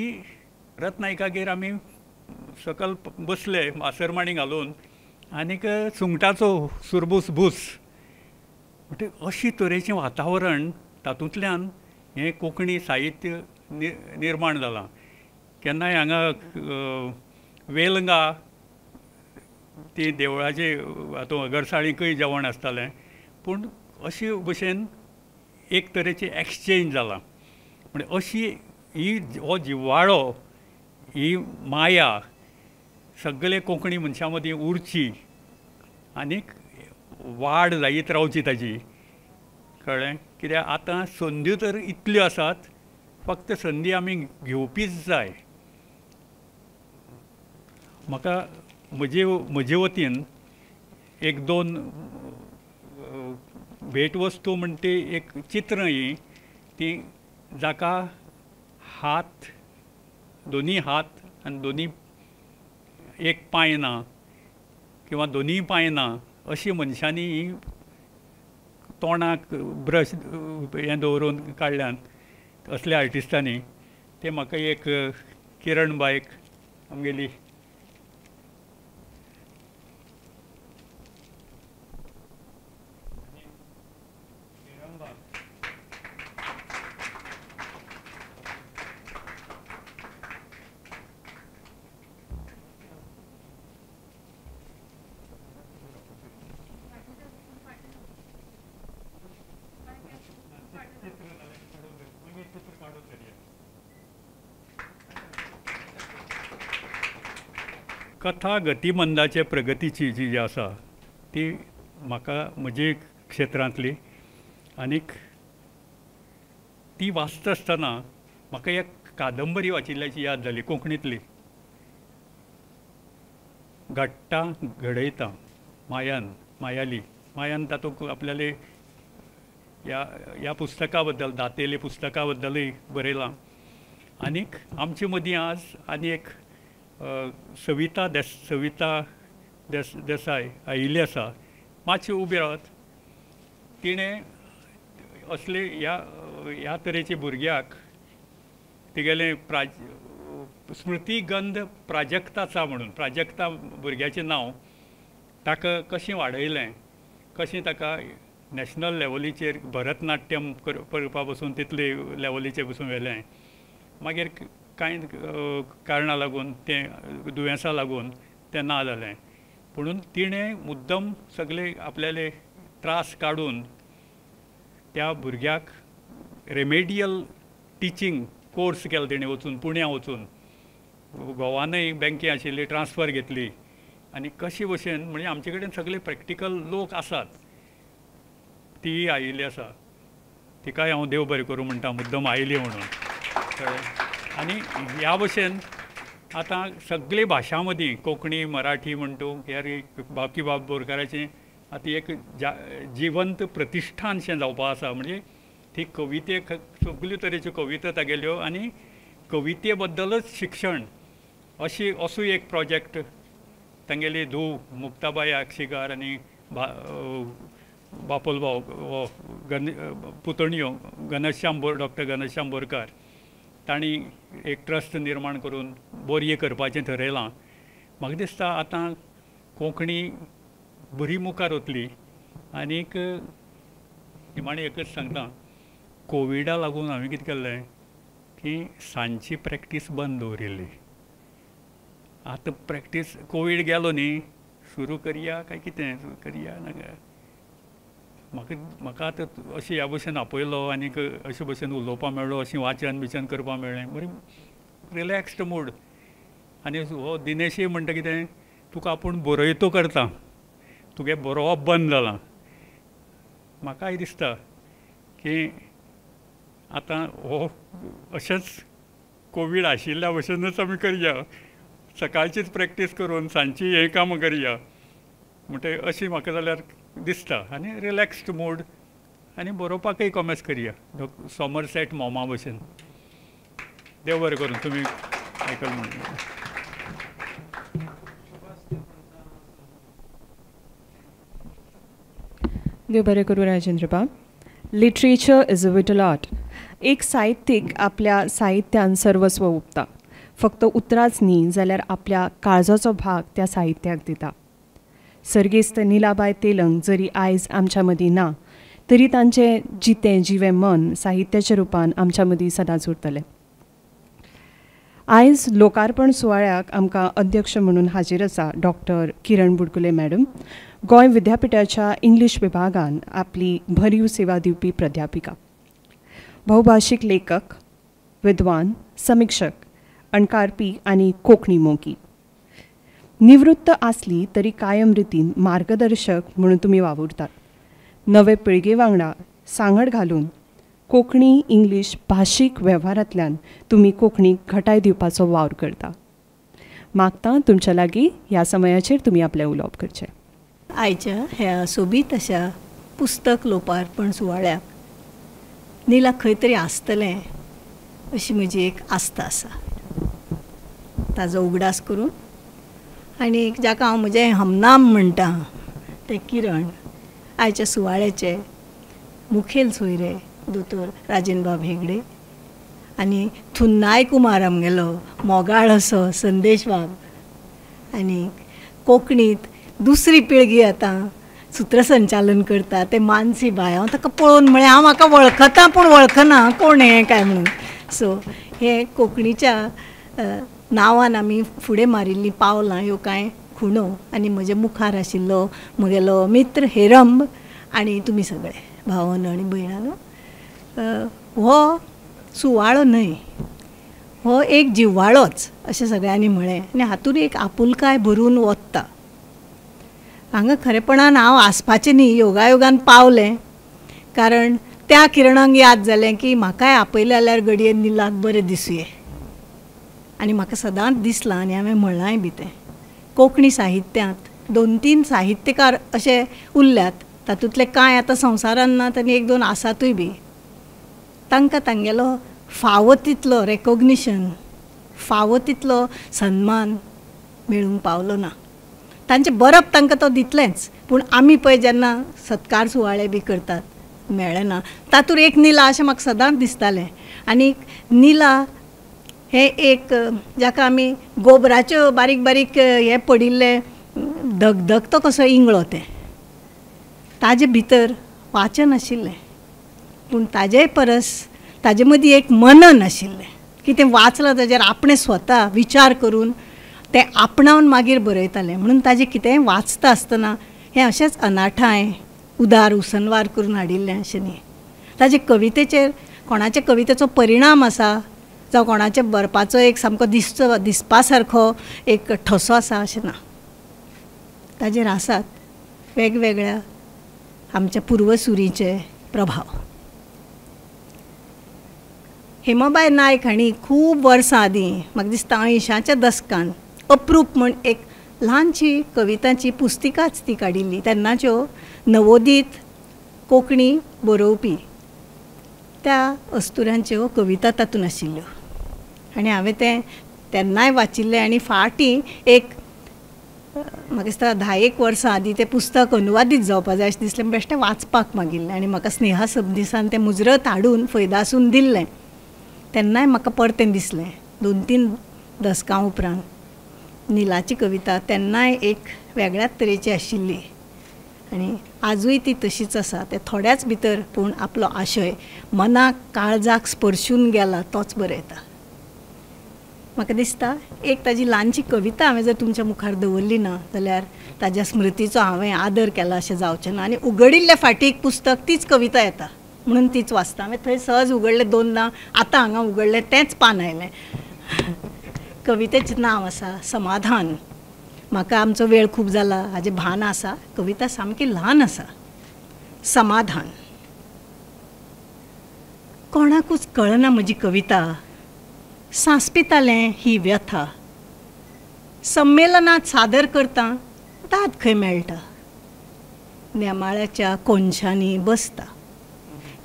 भरत नायकागेर आमी सकल बसले मासरमाणी घालून आनीक सुंगटाचो सुरबूस भूस, म्हणटकीर अशी तरेचें वातावरण तातूंतल्यान हें कोंकणी साहित्य निर्माण जालां. केन्नाय हांगा वेलंगा ती देवळाचे हातूंत अगरसाळीकय जेवण आसतालें, पूण अशे भशेन एक तरेचें एक्सचेंज जालां. म्हणजे अशी ही हो जिव्हाळो ही माया सगळे कोंकणी मनशां मदीं उरची आनीक वाड जायत रावची ताजी, कळ्ळें. कित्याक आतां संद्यो तर इतल्यो आसात, फक्त संदी आमी घेवपीच जाय. म्हाका म्हजे वतीन एक दोन भेटवस्तू म्हणटी एक चित्रां ही ती जाका हात दोनी हात आनी दोनी एक पांय ना किंवा दोनी पांय ना अशी मनशांनी ही तोंडाक ब्रश हें दवरून काडल्यान असल्या आर्टिस्टांनी ते म्हाका एक किरण बायक आमगेली कथा गतिमंदाचे प्रगतीची जी आसा ती म्हाका म्हजे क्षेत्रांतली, आनीक ती वाचता आसतना म्हाका एक कादंबरी वाचिल्ल्याची याद जाली कोंकणींतली, घडटा घडयता मायान मायाली. मायान तातूंत आपल्याले ह्या ह्या पुस्तका बद्दल दातेले पुस्तका बद्दलूय बरयलां. आनीक आमचे मदीं आज आनी एक सविता देसाय आयिल्ली आसा, मातशी उबी रावत. तिणें असले ह्या ह्या तरेचे भुरग्याक तिगेलें स्मृतिगंध प्राजक्ताचा म्हणून प्राजक्ता भुरग्याचें नांव ताका कशें वाडयलें, कशें ताका नॅशनल लेवलीचेर भरतनाट्यम करपा पसून तितले लेवलीचेर पसून व्हेलें, मागीर कांय कारणां लागून तें दुयेंसा लागून तें ना जालें. पुणून तिणें मुद्दम सगळे आपल्याले त्रास काडून त्या भुरग्याक रेमेडियल टिचींग कोर्स केलो तेणें वचून पुण्या वचून, गोवानय बँके आशिल्ली ट्रान्सफर घेतली आनी कशे भशेन म्हणजे आमचे कडेन सगळे प्रॅक्टिकल लोक आसात, ती आयिल्ली आसा, तिकाय हांव देव बरें करूं म्हणटा मुद्दम आयली म्हणून, कळ्ळें. आनी ह्या भशेन आतां सगळे भाशां मदीं कोंकणी मराठी म्हण तूं हेर बाकीबाब बोरकाराचें आतां एक जिवंत प्रतिश्ठानशें जावपा आसा. म्हणजे ती कविते सगल्यो तरेच्यो कविता तागेल्यो आनी कविते बद्दलच शिक्षण अशी असो एक प्रोजेक्ट तांगेली धूव मुक्ताबाई आक्षीकार आनी बापोल भाव हो पुतणयो घनश्याम डॉक्टर घनश्याम बोरकार तांणी एक ट्रस्ट निर्माण करून बोरये करपाचें थरयलां. म्हाका दिसता आतां कोंकणी बरी मुखार वतली. आनीक निमाणें एकच सांगता, कोविडा लागून हांवें कितें केल्लें की सांजची प्रॅक्टीस बंद दवरिल्ली. आतां प्रॅक्टीस कोवीड गेलो न्ही, सुरू करया काय कितें करया नाका. म्हाका म्हाका आतां अशें ह्या भशेन आपयलो आनीक अशे भशेन उलोवपाक मेळ्ळो, अशें वाचन बिचन करपाक मेळ्ळें, बरी रिलॅक्स्ड मूड. आनी हो दिनेशय म्हणटा कितें, तुका आपूण बरयतो करता, तुगे बरोवप बंद जालां. म्हाकाय दिसता की आतां हो अशेंच कोवीड आशिल्ल्या भशेनच आमी करया, सकाळचीच प्रॅक्टीस करून सांजची हें कामां करया म्हणटा अशें म्हाका जाल्यार दिसता. आनी रिलॅक्स्ड मूड आनी बरोवपाकय कॉमेस करया सॉमरसेट मॉमा भशेन. देव बरें करूं तुमी आयकल म्हणून. देव बरें करूं राजेंद्र बाब. Literature is a vital art. एक साहित्यीक आपल्या साहित्यान सर्वस्व ओंपता, फक्त उतरांच न्ही जाल्यार आपल्या काळजाचो भाग त्या साहित्याक दिता. सर्गेस्त नीलाबाय तेलंग जरी आयज आमच्या मदीं ना तरी तांचें जितें जिवें मन साहित्याच्या रुपान आमच्या मदीं सदांच उरतलें. आयज लोकार्पण सुवाळ्याक आमकां अध्यक्ष म्हणून हाजीर आसा डॉक्टर किरण बुडकुले मॅडम, गोंय विद्यापिठाच्या इंग्लीश विभागान आपली भरीव सेवा दिवपी प्राध्यापिका, बहुभाशीक लेखक, विद्वान, समिक्षक, अणकारपी आनी कोंकणी मोगी. निवृत्त आसली तरी कायम रितीन मार्गदर्शक म्हणून तुमी वावुरतात. नवे पिळगे वांगडा सांगड घालून कोंकणी इंग्लीश भाशीक वेव्हारांतल्यान तुमी कोंकणीक घटाय दिवपाचो वावर करता. मागता तुमच्या लागीं ह्या समयाचेर तुमी आपलें उलोवप करचें. आयच्या ह्या सोबीत अशा पुस्तक लोकार्पण सुवाळ्याक नीला खंय तरी आसतलें अशी म्हजी एक आस्था आसा. ताजो उगडास करून आनी जाका हांव म्हजें हमनाम म्हणटा तें किरण, आयच्या सुवाळ्याचे मुखेल सोयरे दोतोर राजेंद्रबाब हेगडे आनी थुन्नाय कुमार आमगेलो मोगाळ असो संदेशबाब आनी कोंकणींत दुसरी पिळगी आतां सुत्रसंचालन करता ते मानसी बाय. हांव ताका पळोवन म्हळें हांव म्हाका वळखता पूण वळखना कोण हें काय म्हणून. सो हे कोंकणीच्या नांवान आमी फुडें मारिल्लीं पावलां ह्यो कांय खुणो आनी म्हजे मुखार आशिल्लो म्हगेलो मित्र हेरंब आनी तुमी सगळे भावानो आनी भयणानो, हो सुवाळो न्हय, हो एक जिव्हाळोच अशें सगळ्यांनी म्हळें आनी हातूंत एक आपुलकाय भरून वता. हांगा खरेपणान हांव आसपाचें न्ही, योगायोगान पावलें, कारण त्या किरणांक याद जालें की म्हाकाय आपयलें जाल्यार घडये निलाक बरें दिसुये आनी म्हाका सदांच दिसलां आनी हांवें म्हणलांय बी तें. कोंकणी साहित्यांत 2-3 साहित्यकार अशे उरल्यात, तातूंतले कांय आतां संवसारांत नात आनी 1-2 आसातूय बी. तांकां तांगेलो फावो तितलो रेकोग्निशन, फावो तितलो सन्मान मेळूंक पावलो ना. तांचें बरप तांकां तो दितलेंच, पूण आमी पळय जेन्ना सत्कार सुवाळे बी करतात मेळ्ळें ना. तातूंत एक नीला अशें म्हाका सदांच दिसतालें. आनी नीला हें एक जाका आमी गोबराच्यो बारीक बारीक हें पडिल्लें धगधगतो कसो इंगळो, तें ताजे भितर वाचन आशिल्लें पूण ताजे परस ताजे मदीं एक मनन आशिल्लें की तें वाचलां ताजेर आपणें स्वता विचार करून तें आपणावन मागीर बरयतालें. म्हणून ताजें कितेंय वाचता आसतना हें अशेंच अनाठांय उदार उसनवार करून हाडिल्लें अशें न्ही. ताजे कवितेचेर कोणाच्या कवितेचो परिणाम आसा जावं कोणाच्या बरपाचो एक सामको दिसचो दिसपा सारको एक ठसो आसा अशें ना. ताजेर आसात वेगवेगळ्या आमच्या पुर्वसुरीचे प्रभाव. हेमाबाय नायक हांणी खूब वर्सां आदीं म्हाका दिसता 80च्या दसकान अप्रूप म्हूण एक ल्हानशी कवितांची पुस्तिकाच ती काडिल्ली. तेन्नाच्यो नवोदीत कोंकणी बरोवपी त्या अस्तुऱ्यांच्यो कविता तातूंत आशिल्ल्यो आनी हांवें तें तेन्नाय वाचिल्लें. आनी फाटीं एक म्हाका दिसता 10 वर्सां आदीं तें पुस्तक अनुवादीत जावपा जाय अशें दिसलें, बेश्टें वाचपाक मागिल्लें आनी म्हाका स्नेहा सबनीसान तें मुजरत हाडून फैदासून दिल्लें. तेन्नाय म्हाका परतें दिसलें 2-3 दसकां उपरांत निलाची कविता तेन्नाय एक वेगळ्याच तरेची आशिल्ली आनी आजूय ती तशीच आसा. ते थोड्याच भितर पूण आपलो आशय मनाक काळजाक स्पर्शून गेला तोच बरयता. म्हाका दिसता एक ताजी ल्हानशी कविता हांवें जर तुमच्या मुखार दवरली ना जाल्यार ताज्या स्मृतीचो हांवें आदर केला अशें जावचें ना. आनी उगडिल्ले फाटीक पुस्तक तीच कविता येता म्हणून तीच वाचता. हांवें थंय सहज उगडलें 2दां, आतां हांगा उगडलें तेंच पान आयलें. कवितेचें नांव आसा समाधान. म्हाका आमचो वेळ खूब जाला हाजें भान आसा. कविता सामकी ल्हान आसा. समाधान. कोणाकूच कळना म्हजी कविता, सांसपितालें ही व्यथा, संमेलनांत सादर करता दाद खंय मेळटा, नेमाळ्याच्या कोनशांनी बसता,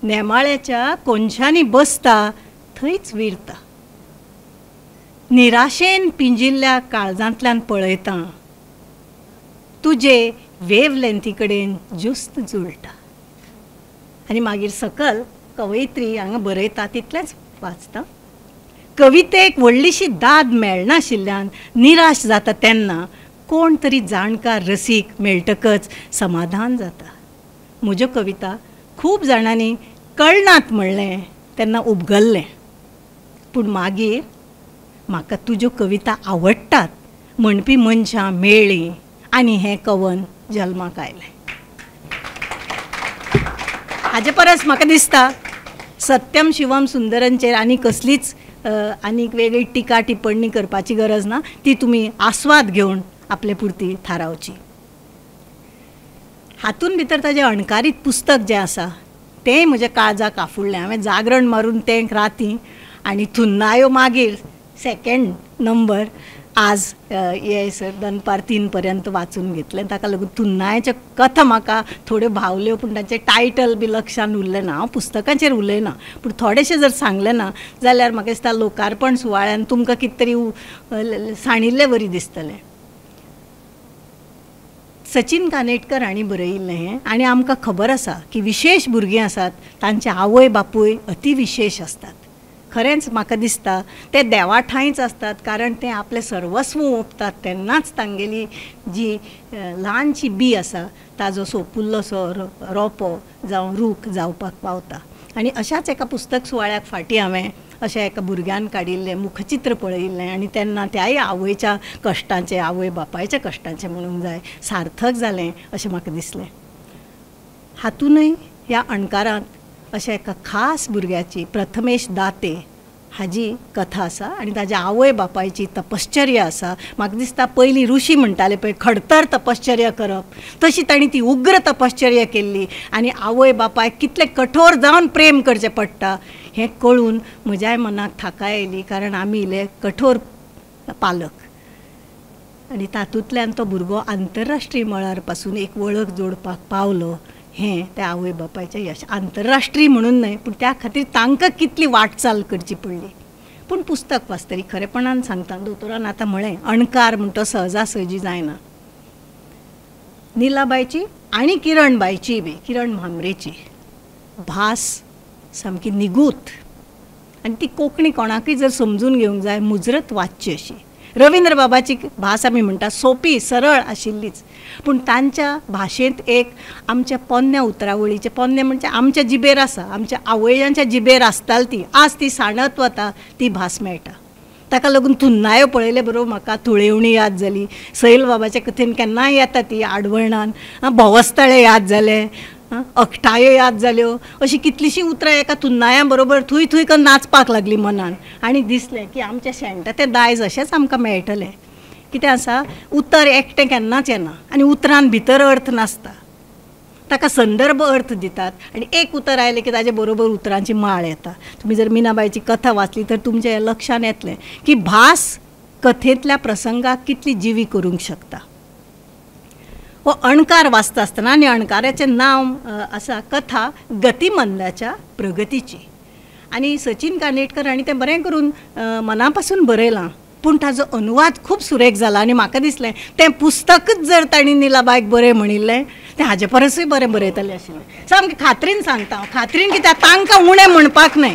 नेमाळ्याच्या कोनशांनी बसता थंयच विरता, निराशेन पिंजिल्ल्या काळजांतल्यान पळयता, तुजे वेवलेंथी कडेन ज्युस्त जुळटा. आनी मागीर सकल कवयित्री हांगा बरयता तितलेंच वाचता. कवितेक व्हडलीशी दाद मेळनाशिल्ल्यान निराश जाता तेन्ना कोण तरी जाणकार रसीक मेळटकच समाधान जाता. म्हज्यो कविता खूब जाणांनी कळनात म्हणलें तेन्ना उबगल्लें, पूण मागीर म्हाका तुज्यो कविता आवडटात म्हणपी मनशां मेळ्ळीं आनी हें कवन जल्माक आयलें. हाजे परस म्हाका दिसता सत्यम शिवम सुंदरांचेर आनी कसलीच आनीक वेगळी टिका टिप्पणी करपाची गरज ना. ती तुमी आस्वाद घेवन आपले पुरती थारावची. हातून भितर ताजें अणकारीत पुस्तक जें आसा तेंय म्हज्या काळजाक आफुडलें. हांवें जागरण मारून तें राती आनी थुन्नायो मागीर सेकेंड नंबर आज ये सर दनपार 3 पर्यंत वाचून घेतलें. ताका लागून तुन्नायच्यो कथा म्हाका थोड्यो भावल्यो, पूण तांचें टायटल बी लक्षान उरलें ना. हांव पुस्तकांचेर उलयना, पूण थोडेशें जर सांगलें ना जाल्यार म्हाका दिसता लोकार्पण सुवाळ्यान तुमकां कितें तरी सांडिल्ले वरी दिसतलें. सचिन कानेटकर हांणी बरयिल्लें हें आनी आमकां खबर आसा की विशेश भुरगीं आसात तांचे आवय बापूय अतिविशेश आसतात. खरेंच म्हाका दिसता ते देवा ठांयच आसतात, कारण ते आपलें सर्वस्व ओंपतात तेन्नाच तांगेली जी ल्हानशी बी आसा ताजो सोपुल्लोसो रोपो जावं रूख जावपाक पावता. आनी अशाच एका पुस्तक सुवाळ्याक फाटीं हांवें अशें एका भुरग्यान काडिल्लें मुखचित्र पळयिल्लें आनी तेन्ना त्याय आवयच्या कश्टांचें, आवय बापायच्या कश्टांचें म्हणूंक जाय, सार्थक जालें अशें म्हाका दिसलें. हातूनय ह्या अणकारांत अशें एका खास भुरग्याची प्रथमेश दाते हाजी कथा आसा आनी ताज्या आवय बापायची तपश्चर्या आसा. म्हाका दिसता पयलीं ऋषी म्हणटाले पळय खडतर तपश्चर्या करप, तशी तांणी ती उग्र तपश्चर्या केल्ली आनी आवय बापायक कितलें कठोर जावन प्रेम करचें पडटा हें कळून म्हज्याय मनाक थाकाय आयली, कारण आमी इल्ले कठोर पालक आनी तातूंतल्यान तो भुरगो आंतरराष्ट्रीय मळार पासून एक वळख जोडपाक पावलो हें त्या आवय बापायचें यश. आंतरराष्ट्रीय म्हणून न्हय, पूण त्या खातीर तांकां कितली वाटचाल करची पडली. पूण पुस्तक वाचतरी खरेपणान सांगता, दोतोरान आतां म्हळें अणकार म्हण तो सहजासहजी जायना. निलाबायची आनी किरणबायची बी, किरण म्हांबरेची भास सामकी निगूत आनी ती कोंकणी कोणाकूय जर समजून घेवंक जाय मुजरत वाचची अशी. रविंद्र बाबाची भास आमी म्हणटा सोंपी सरळ आशिल्लीच, पूण तांच्या भाशेंत एक आमच्या पोन्न्या उतरावळीचें, पोन्नें म्हणजे आमच्या जिबेर आसा, आमच्या आवयांच्या जिबेर आसताली ती, आज ती सांडत वता ती भास मेळटा. ताका लागून तुन्नायो पळयले बरोबर म्हाका तुळेवणी याद जाली, सैल बाबाच्या कथेन केन्नाय येता ती आडवळणान, भोवस्ताळे याद जाले, अखटायो याद जाल्यो, अशीं कितलींशीं उतरां एका तुन्नाया बरोबर थंय थंय करून नाचपाक लागली मनान आनी दिसलें की आमचें शेणटा तें दायज अशेंच आमकां मेळटलें. कितें आसा, उतर एकटें केन्नाच येना आनी उतरान भितर अर्थ नासता, ताका संदर्भ अर्थ दितात आनी एक उतर आयलें की ताजे बरोबर उतरांची माळ येता. तुमी जर मीनाबायची कथा वाचली तर तुमच्या लक्षांत येतलें की भास कथेंतल्या प्रसंगाक कितली जिवी करूंक शकता. हो अणकार वाचता आसतना आनी अणकाराचें नांव आसा कथा गतिमंदाच्या प्रगतीची आनी सचिन कानेटकर हांणी तें बरें करून मना पासून बरयलां, पूण ताजो अनुवाद खूब सुरेख जाला आनी म्हाका दिसलें तें पुस्तकच जर तांणी निलाबायक बरें म्हणिल्लें तें हाजे परसूय बरें बरयतलें आशिल्लें. सामकें खात्रीन सांगता हांव, खात्रीन कित्याक तांकां उणें म्हणपाक न्हय,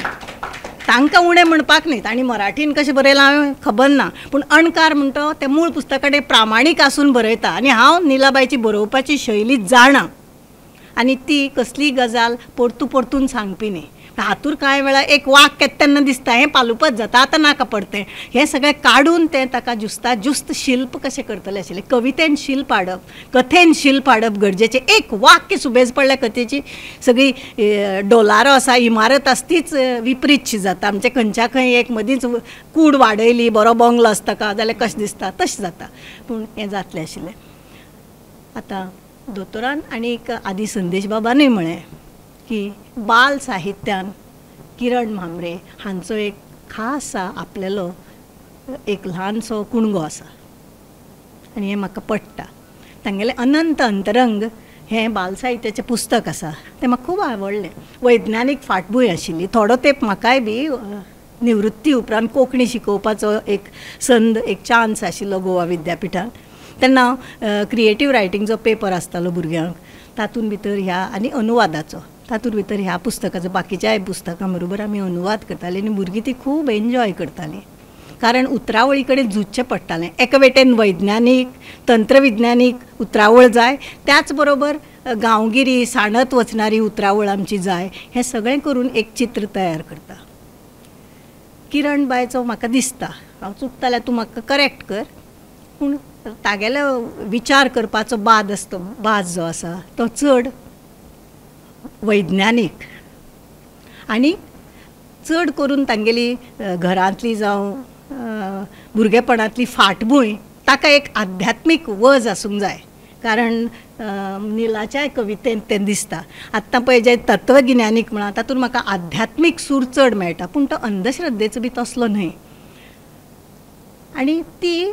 तांकां उणें म्हणपाक न्हय, तांणी मराठीन कशें बरयलां हांवें खबर ना, पूण अणकार म्हणटा तें मूळ पुस्तका कडेन प्रामाणीक आसून बरयता आनी हांव निलाबायची बरोवपाची शैली जाणा आनी ती कसलीय गजाल परतू परतून सांगपी न्ही. हातूर कांय वेळार एक वाक्य येता तेन्ना दिसता हें पालुपत जाता, आतां नाका पडतें, हें सगळें काडून तें ताका जुस्ता जुस्त शिल्प कशें करतलें आशिल्लें. कवितेन शिल्प हाडप, कथेन शिल्प हाडप गरजेचें. एक वाक्य सुबेज पडल्या कथेची सगळी डोलारो आसा, इमारत आसा तीच विपरीतशी जाता. आमचे खंयच्या खंय एक मदींच कूड वाडयली, बरो बंगलो आसता का जाल्यार कशें दिसता तशें जाता, पूण हें जातलें आशिल्लें. आतां दोतोरान आनी एक आदी संदेश बाबानूय म्हळें की बाल साहित्यान किरण म्हांबरे हांचो एक खास आपलेलो एक ल्हानसो कुणगो आसा आनी हें म्हाका पडटा. तांगेलें अनंत अंतरंग हें बाल साहित्याचें पुस्तक आसा तें म्हाका खूब आवडलें. वैज्ञानीक फाटभूंय आशिल्ली, थोडो तेंप म्हाकाय बी निवृत्ती उपरांत कोंकणी शिकोवपाचो एक संद, एक चान्स आशिल्लो गोवा विद्यापिठान. तेन्ना क्रिएटीव रायटिंगचो पेपर आसतालो भुरग्यांक, तातूंत भितर ह्या आनी अनुवादाचो, तातूंत भितर ह्या पुस्तकाचो बाकीच्याय पुस्तकां बरोबर आमी अनुवाद करतालीं आनी भुरगीं ती खूब एन्जॉय करतालीं, कारण उतरावळी कडेन झुजचें पडटालें. एका वटेन वैज्ञानीक तंत्रविज्ञानीक उतरावळ जाय, त्याच बरोबर गांवगिरी सांडत वचणारी उतरावळ आमची जाय, हें सगळें करून एक चित्र तयार करता. किरण बायचो म्हाका दिसता, हांव चुकता जाल्यार तूं म्हाका करेक्ट कर, पूण तागेलो विचार करपाचो बाद आसता, बाज जो आसा तो चड वैज्ञानीक आनी चड करून तांगेली घरांतली जावं भुरगेपणांतली फाटभूंय ताका एक आध्यात्मीक वज आसूंक जाय, कारण निलाच्याय कवितेंत तें दिसता. आत्तां पळय जे तत्वगिन्यानीक म्हणा तातूंत म्हाका आध्यात्मीक सूर चड मेळटा, पूण तो अंधश्रद्धेचो बी तसलो न्हय. आनी ती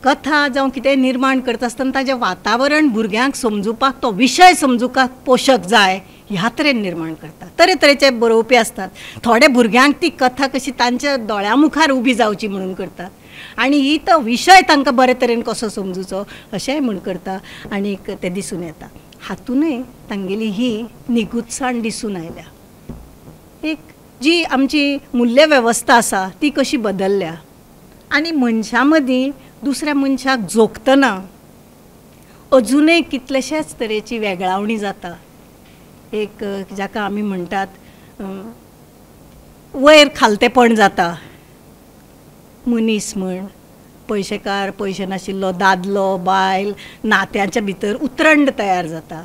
कथा जावं कितें निर्माण करता आसतना ताजें वातावरण भुरग्यांक समजुपाक, तो विशय समजुपाक पोशक जाय ह्या तरेन निर्माण करता. तरेतरेचे बरोवपी आसतात, थोडे भुरग्यांक ती कथा कशी तांच्या दोळ्या मुखार उबी जावची म्हणून करतात आनी ही तो विशय तांकां बरे तरेन कसो समजुचो अशेंय म्हूण करता आनीक तें दिसून येता. हातूनय तांगेली ही निगूतसाण दिसून आयल्या. एक जी आमची मूल्य वेवस्था आसा ती कशी बदलल्या आनी मनशां मदीं दुसऱ्या मनशाक जोखतना अजुनय कितलेशेच तरेची वेगळावणी जाता. एक जाका आमी म्हणटात वयर खालतेपण जाता, मनीस म्हण पयशेकार पयशे नाशिल्लो, दादलो बायल, नात्यांच्या भितर उतरंड तयार जाता,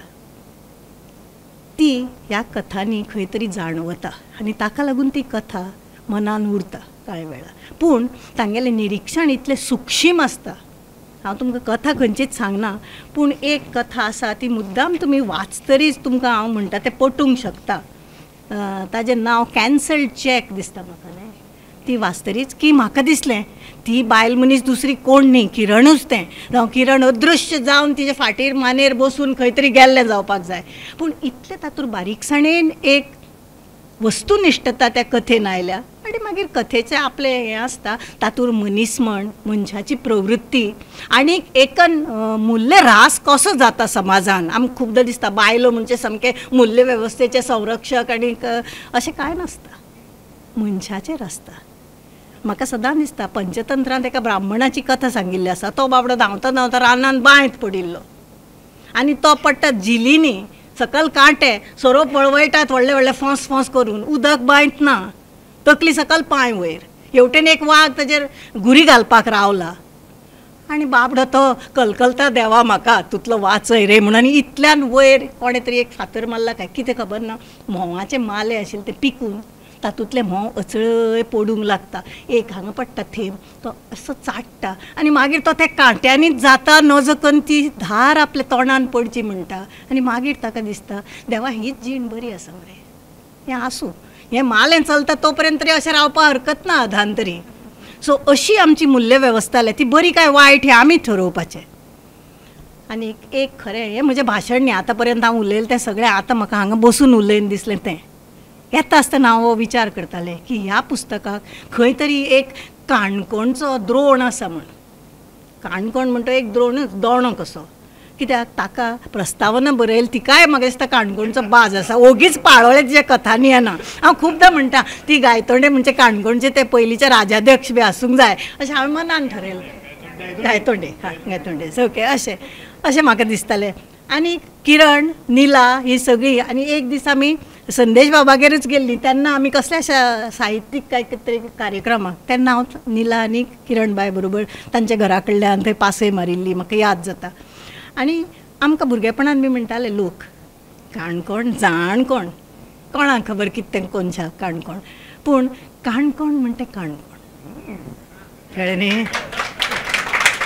ती ह्या कथांनी खंय तरी जाणवता आनी ताका लागून ती कथा मनान उरता कांय वेळार. पूण तांगेलें निरिक्षण इतलें सुक्षीम आसता. हांव तुमकां कथा खंयचीच सांगना, पूण एक कथा आसा ती मुद्दाम तुमी वाचतरीच तुमकां हांव म्हणटा तें पटूंक शकता. ताजें नांव कॅन्सल्ड चॅक दिसता म्हाका न्ही, ती वाचतरीच की म्हाका दिसलें ती बायल मनीस दुसरी कोण न्ही, किरणूच तें, जावं किरण अदृश्य जावन तिजे फाटीर मानेर बसून खंय तरी गेल्लें जावपाक जाय. पूण इतलें तातूंत बारीकसाणेन एक वस्तुनिश्ठता त्या कथेन आयल्या आनी मागीर कथेचें आपलें हें आसता तातूंत मनीसमण, मनशाची प्रवृत्ती आनी एकन मूल्य ऱ्हास कसो जाता समाजान. आमकां खुबदां दिसता बायलो म्हणजे सामकें मूल्य वेवस्थेचे संरक्षक आनी अशें कांय नासता, मनशाचेर आसता. म्हाका सदांच दिसता पंचतंत्रांत एका ब्राह्मणाची कथा सांगिल्ली आसा, तो बाबडो धांवता धांवता रानान बांयत पडिल्लो आनी तो पडटा झिलींनी, सकल कांटे, सोरोप वळवळटात व्हडले व्हडले फोंस फोंस करून, उदक बांयत ना, तकली सकल पांय वयर, हेवटेन एक वाग ताजेर घुरी घालपाक रावला आनी बाबडो तो कलकलता देवा म्हाका तुतलो वाचय रे म्हणून, आनी इतल्यान वयर कोणें तरी एक फातर मारला काय कितें खबर ना, म्होंवाचें मालें आशिल्लें तें पिकून तातूंतलें म्होंव अचळय पडूंक लागता, एक हांगा पडटा थेंब, तो असो चाट्टा आनी मागीर तो त्या कांट्यांनीच जाता नजो करून ती धार आपल्या तोंडान पडची म्हणटा आनी मागीर ताका दिसता देवा हीच जीण बरी आसा मरे, हें आसूं, हें मालें चलता तो पर्यंत तरी अशें रावपाक हरकत ना अधान तरी. सो अशी आमची मूल्य वेवस्था जाल्या, ती बरी काय वायट हें आमी ठरोवपाचें. आनी एक खरें हें म्हजें भाशण न्ही, आतां पर्यंत हांव उलयलें तें सगळें आतां म्हाका हांगा बसून उलयन दिसलें. तें येता आसतना हांव हो विचार करतालें की ह्या पुस्तकाक खंय तरी एक काणकोणचो द्रोण आसा म्हूण. काणकोण म्हणटा एक द्रोणच, दोणो कसो, कित्याक ताका प्रस्तावना बरयली तिकाय म्हाका दिसता काणकोणचो बाज आसा. ओगीच पाळोळें तिच्या कथांनी येना. हांव खुबदां म्हणटा ती गायतोंडे म्हणजे काणकोणचे ते पयलींचे राजाध्यक्ष बी आसूंक जाय अशें हांवें मनान ठरयलें. गायतोंडे, हां गायतोंडे, ओके, अशें अशें म्हाका दिसतालें. आनी किरण, निला ही सगळीं. आनी एक दीस आमी संदेश बाबागेरूच गेल्लीं तेन्ना आमी कसल्या साहित्यीक काय तरी कार्यक्रमाक, तेन्ना हांव निला आनी किरण बाय बरोबर तांच्या घरा कडल्यान थंय पासय मारिल्ली म्हाका याद जाता. आनी आमकां भुरगेपणान बी म्हणटाले लोक काणकोण जाणकोण, कोणाक खबर कितें तें कोनशाक काणकोण, पूण काणकोण म्हणटा काणकोण, कळ्ळें न्ही.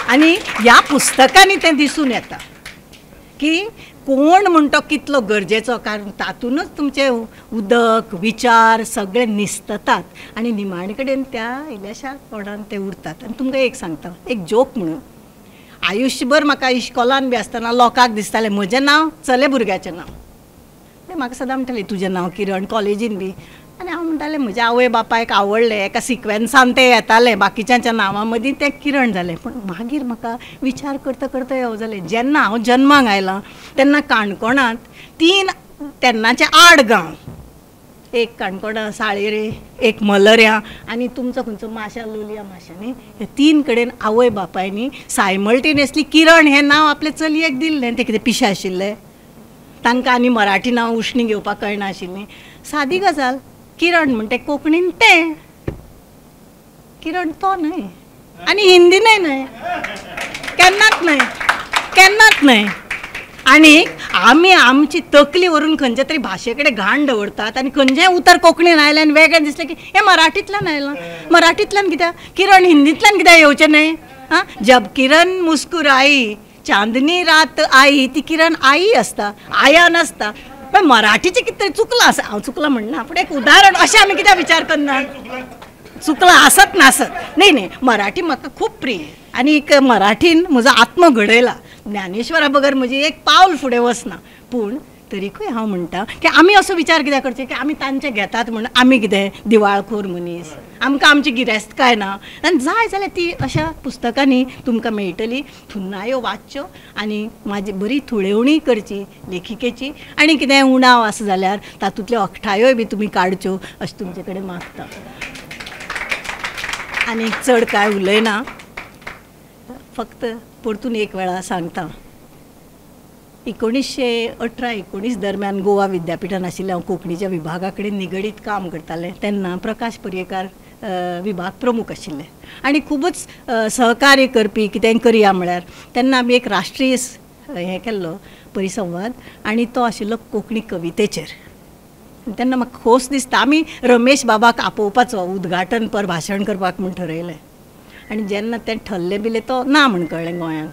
आनी ह्या पुस्तकांनी तें दिसून येता की कोण म्हणटो कितलो गरजेचो, कारण तातूंतच तुमचें उदक, विचार सगळे निस्ततात आनी निमाणे कडेन त्या इल्ल्याशा कोणान ते उरतात. आनी तुमकां एक सांगता, एक जोक म्हणून, आयुश्यभर म्हाका इश्कोलान बी आसतना लोकांक दिसतालें म्हजें नांव चले भुरग्याचें नांव, तें म्हाका सदां म्हणटालें तुजें नांव किरण, कॉलेजीन बी. आनी हांव म्हणटालें म्हज्या आवय बापायक आवडलें, एका सिक्वेन्सान तें येतालें, बाकीच्यांच्या नांवां मदीं तें किरण जालें. पूण मागीर म्हाका विचार करता करता येवजलें, जेन्ना हांव जन्माक आयलां तेन्ना काणकोणांत 3 तेन्नाचे 8 गांव, एक काणकोणा साळेरे, एक मलऱ्या आनी तुमचो खंयचो माशा, लोलया माशा न्ही, हे 3 कडेन आवय बापायनी सायमल्टेनियसली किरण हें नांव आपले चलयेक दिल्लें. तें कितें पिशें आशिल्लें तांकां? आनी मराठी नांव उश्णी घेवपाक कळनाशिल्लीं. सादी गजाल, किरण म्हणटे कोंकणीन तें किरण तो न्हय, आनी हिंदीनय न्हय, केन्नाच न्हय, केन्नाच न्हय. आनी आमी आमची तकली व्हरून खंयच्या तरी भाशे कडेन घाण दवरतात आनी खंयचेंय उतर कोंकणीन आयलें आनी वेगळें दिसलें की हें मराठींतल्यान आयलां, मराठींतल्यान कित्याक, किरण हिंदींतल्यान कित्याक येवचें न्हय? आं, जब किरण मुस्कुराई चांदनी रात आई, ती किरण आई आसता, आया नासता. पण मराठीचें कितें तरी चुकलां आसा, हांव चुकलां म्हणना, पूण एक उदाहरण अशें आमी कित्याक विचार करना? चुकलां आसत नासत, न्ही न्ही, मराठी म्हाका खूब प्रिय आनी एक मराठीन म्हजो आत्मो घडयला. ज्ञानेश्वरा बगर म्हजी एक पावल फुडें वचना. पूण तरीकूय हांव म्हणटा की आमी असो विचार कित्याक करचें की आमी तांचे घेतात म्हूण आमी कितें दिवाळखोर मनीस, आमकां आमची गिरेस्तकाय ना. आनी जाय जाल्यार ती अशा पुस्तकांनी तुमकां मेळटली, थुन्नायो वाचच्यो आनी म्हाजी बरी थुळेवणी करची लेखिकेची, आनी कितें उणाव आसा जाल्यार तातूंतल्यो अखटायोय बी तुमी काडच्यो अशें तुमचे कडेन मागता. आनी चड कांय उलयना, फक्त परतून एक वेळा सांगता, 1918-19 दरम्यान गोवा विद्यापिठान आशिल्लें हांव कोंकणीच्या विभागा कडेन निगडीत काम करतालें तेन्ना प्रकाश पर्येकार विभाग प्रमुख आशिल्ले आनी खुबूच सहकार्य करपी, कितेंय करया म्हळ्यार. तेन्ना आमी एक राष्ट्रीय हें केल्लो परिसंवाद आनी तो आशिल्लो कोंकणी कवितेचेर. तेन्ना म्हाका खोस दिसता आमी रमेश बाबाक आपोवपाचो उद्घाटनपर भाशण करपाक म्हूण ठरयलें आनी जेन्ना तें ठरलें बिलें तो ना म्हूण कळ्ळें गोंयांक.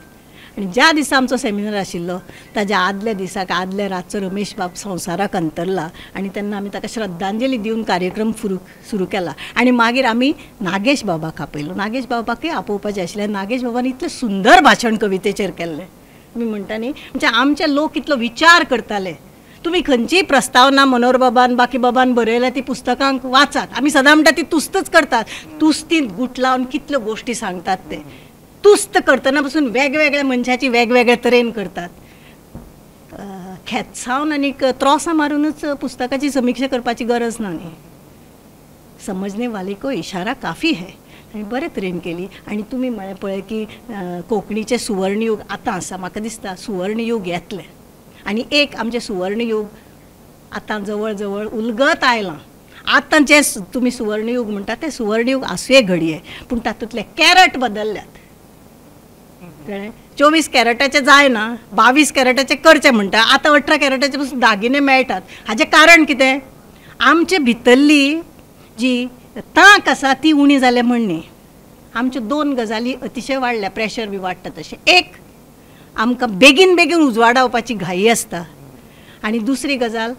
आनी ज्या दिसा आमचो सेमिनार आशिल्लो ताज्या आदल्या दिसाक, आदल्या रातचो रमेश बाब संवसाराक अंतरला आनी तेन्ना आमी ताका श्रद्धांजली दिवन कार्यक्रम सुरू केला. आनी मागीर आमी नागेश बाबाक आपयलो, नागेश बाबाकय आपोवपाचें आशिल्लें. नागेश बाबान इतलें सुंदर भाशण कवितेचेर केल्लें, तुमी म्हणटा न्ही, म्हणजे आमचे लोक इतलो विचार करताले. तुमी खंयचीय प्रस्तावना मनोहर बाबान बाकी बाबान बरयल्या ती पुस्तकांक वाचात. आमी सदां म्हणटा ती तुस्तच करतात, तुस्तींत गुटलावन कितल्यो गोश्टी सांगतात ते. तुस्त करतना पसून वेगवेगळ्या मनशाची वेगवेगळे तरेन करतात. खेत्सावन आनीक त्रोसां मारुनूच पुस्तकाची समिक्षा करपाची गरज ना न्ही. समजने वाले को इशारा काफी है. आनी बरे तरेन केली. आनी तुमी म्हळें पळय की कोंकणीचें सुवर्णयूग आतां आसा, म्हाका दिसता सुवर्णयूग येतलें. आनी एक आमचें सुवर्णयूग आतां जवळ जवळ उलगत आयलां. आतां जें तुमी सुवर्णयूग म्हणटा तें सुवर्णयूग आसुये घडये, पूण तातूंतले कॅरट बदलल्यात. कळ्ळें? 24 कॅरटाचें जायना, 22 कॅरटाचें करचें म्हणटा, आतां 18 कॅरटाचे पसून दागिने मेळटात. हाचें कारण कितें? आमचे भितरली जी तांक आसा ती उणी जाल्या म्हण न्ही. आमच्यो 2 गजाली अतिशय वाडल्या, प्रेशर बी वाडटा तशें. एक, आमकां बेगीन बेगीन उजवाडावपाची घाई आसता, आनी दुसरी गजाल,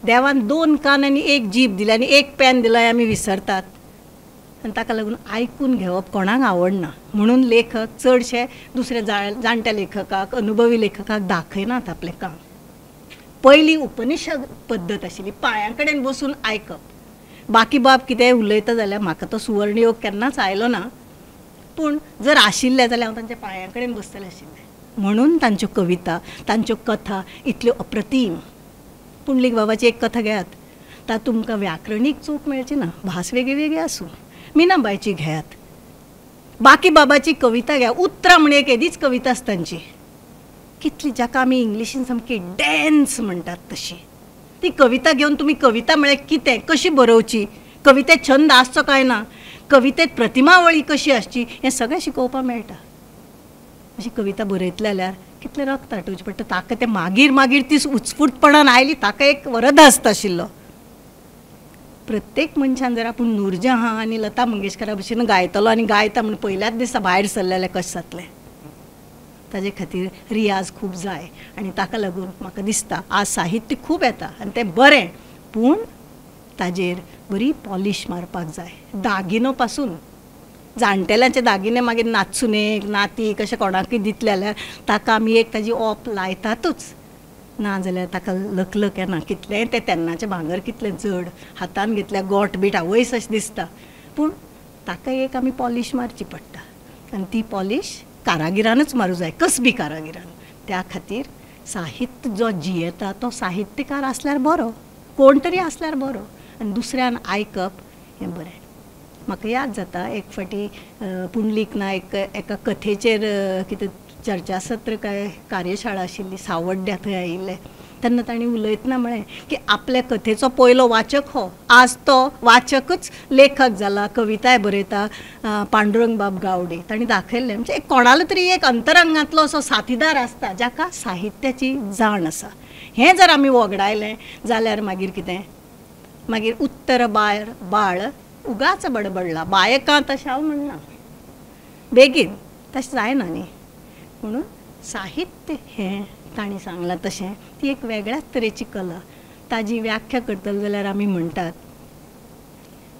देवान 2 कान आनी 1 जीभ दिल्या आनी 1 पेन दिलाय आमी विसरतात. आनी ताका लागून आयकून घेवप कोणाक आवडना. म्हणून लेखक चडशे दुसऱ्या जाणट्या लेखकाक, अनुभवी लेखकाक दाखयनात आपलें काम. पयलीं उपनिषद पद्दत आशिल्ली, पांयां कडेन बसून आयकप. बाकी बाब कितेंय उलयता जाल्यार म्हाका तो सुवर्णयोग केन्नाच आयलो ना, पूण जर आशिल्लें जाल्यार हांव तांच्या पांयां कडेन बसतलें आशिल्लें. म्हणून तांच्यो कविता, तांच्यो कथा इतल्यो अप्रतीम. पुंडलीक बाबाची एक कथा घेयात, तातूंत तुमकां व्याकरणीक चूक मेळची ना, भास वेगळी वेगळी आसूं. मीनाबायची घेयात, बाकी बाबाची कविता घेया, उतरां म्हण एक येदीच कविता आसता तांची, कितली, जाका आमी इंग्लिशीन सामकी डॅन्स म्हणटात तशी ती कविता घेवन तुमी कविता म्हळ्यार कितें, कशी बरोवची, कवितेत छंद आसचो काय ना, कवितेत प्रतिमावळी कशी आसची, हें सगळें शिकोवपाक मेळटा. अशी कविता बरयतले जाल्यार कितलें रक्त आटोवचें पडटा. ताका तें मागीर मागीर ती उत्स्फूर्तपणान आयली, ताका एक वरदास्त आशिल्लो. प्रत्येक मनशान जर आपूण नूरजहां आनी लता मंगेशकरा भशेन गायतलो आनी गायता म्हूण पयल्याच दिसा भायर सरलें जाल्यार कशें जातलें? ताजे खातीर रियाज खूब जाय. आनी ताका लागून म्हाका दिसता आज साहित्य खूब येता आनी तें बरें, पूण ताजेर बरी पॉलिश मारपाक जाय. दागिनो पासून, जाणटेल्यांचे दागिने मागीर नाचुनेक नातीक अशें कोणाकूय दितले जाल्यार ताका आमी एक ताजी ओप लायतातूच, ना जाल्यार ताका लकलक येना. कितलेंय तें तेन्नाचें भांगर कितलें जड, हातान घेतल्यार गोठ बीट आवयस अशें दिसता, पूण ताका एक आमी पॉलिश मारची पडटा आनी ती पॉलिश कारागिरानूच मारूं जाय, कसबी कारागिरान. त्या खातीर साहित्य जो जियेता तो साहित्यकार आसल्यार बरो, कोण तरी आसल्यार बरो, आनी दुसऱ्यान आयकप हें बरें. म्हाका याद जाता एक फावटी पुंडलीक नायक एका कथेचेर कितें चर्चासत्र काय कार्यशाळा आशिल्ली सावड्ड्या थंय आयिल्ले, तेन्ना तांणी उलयतना म्हळें की आपल्या कथेचो पयलो वाचक हो, आज तो वाचकूच लेखक जाला, कविताय बरयता, पांडुरंग बाब गावडे. तांणी दाखयल्लें म्हणजे कोणालो तरी एक अंतरंगांतलो असो साथीदार आसता जाका साहित्याची जाण आसा. हें जर आमी वगडायलें जाल्यार मागीर कितें, मागीर उत्तर बाळ बाळ उगाच बडबडला, बायकां तशें हांव म्हणना, बेगीन तशें जायना न्ही. म्हणून साहित्य हें तांणी सांगलां तशें ती एक वेगळ्याच तरेची कला. ताजी व्याख्या करतले जाल्यार आमी म्हणटात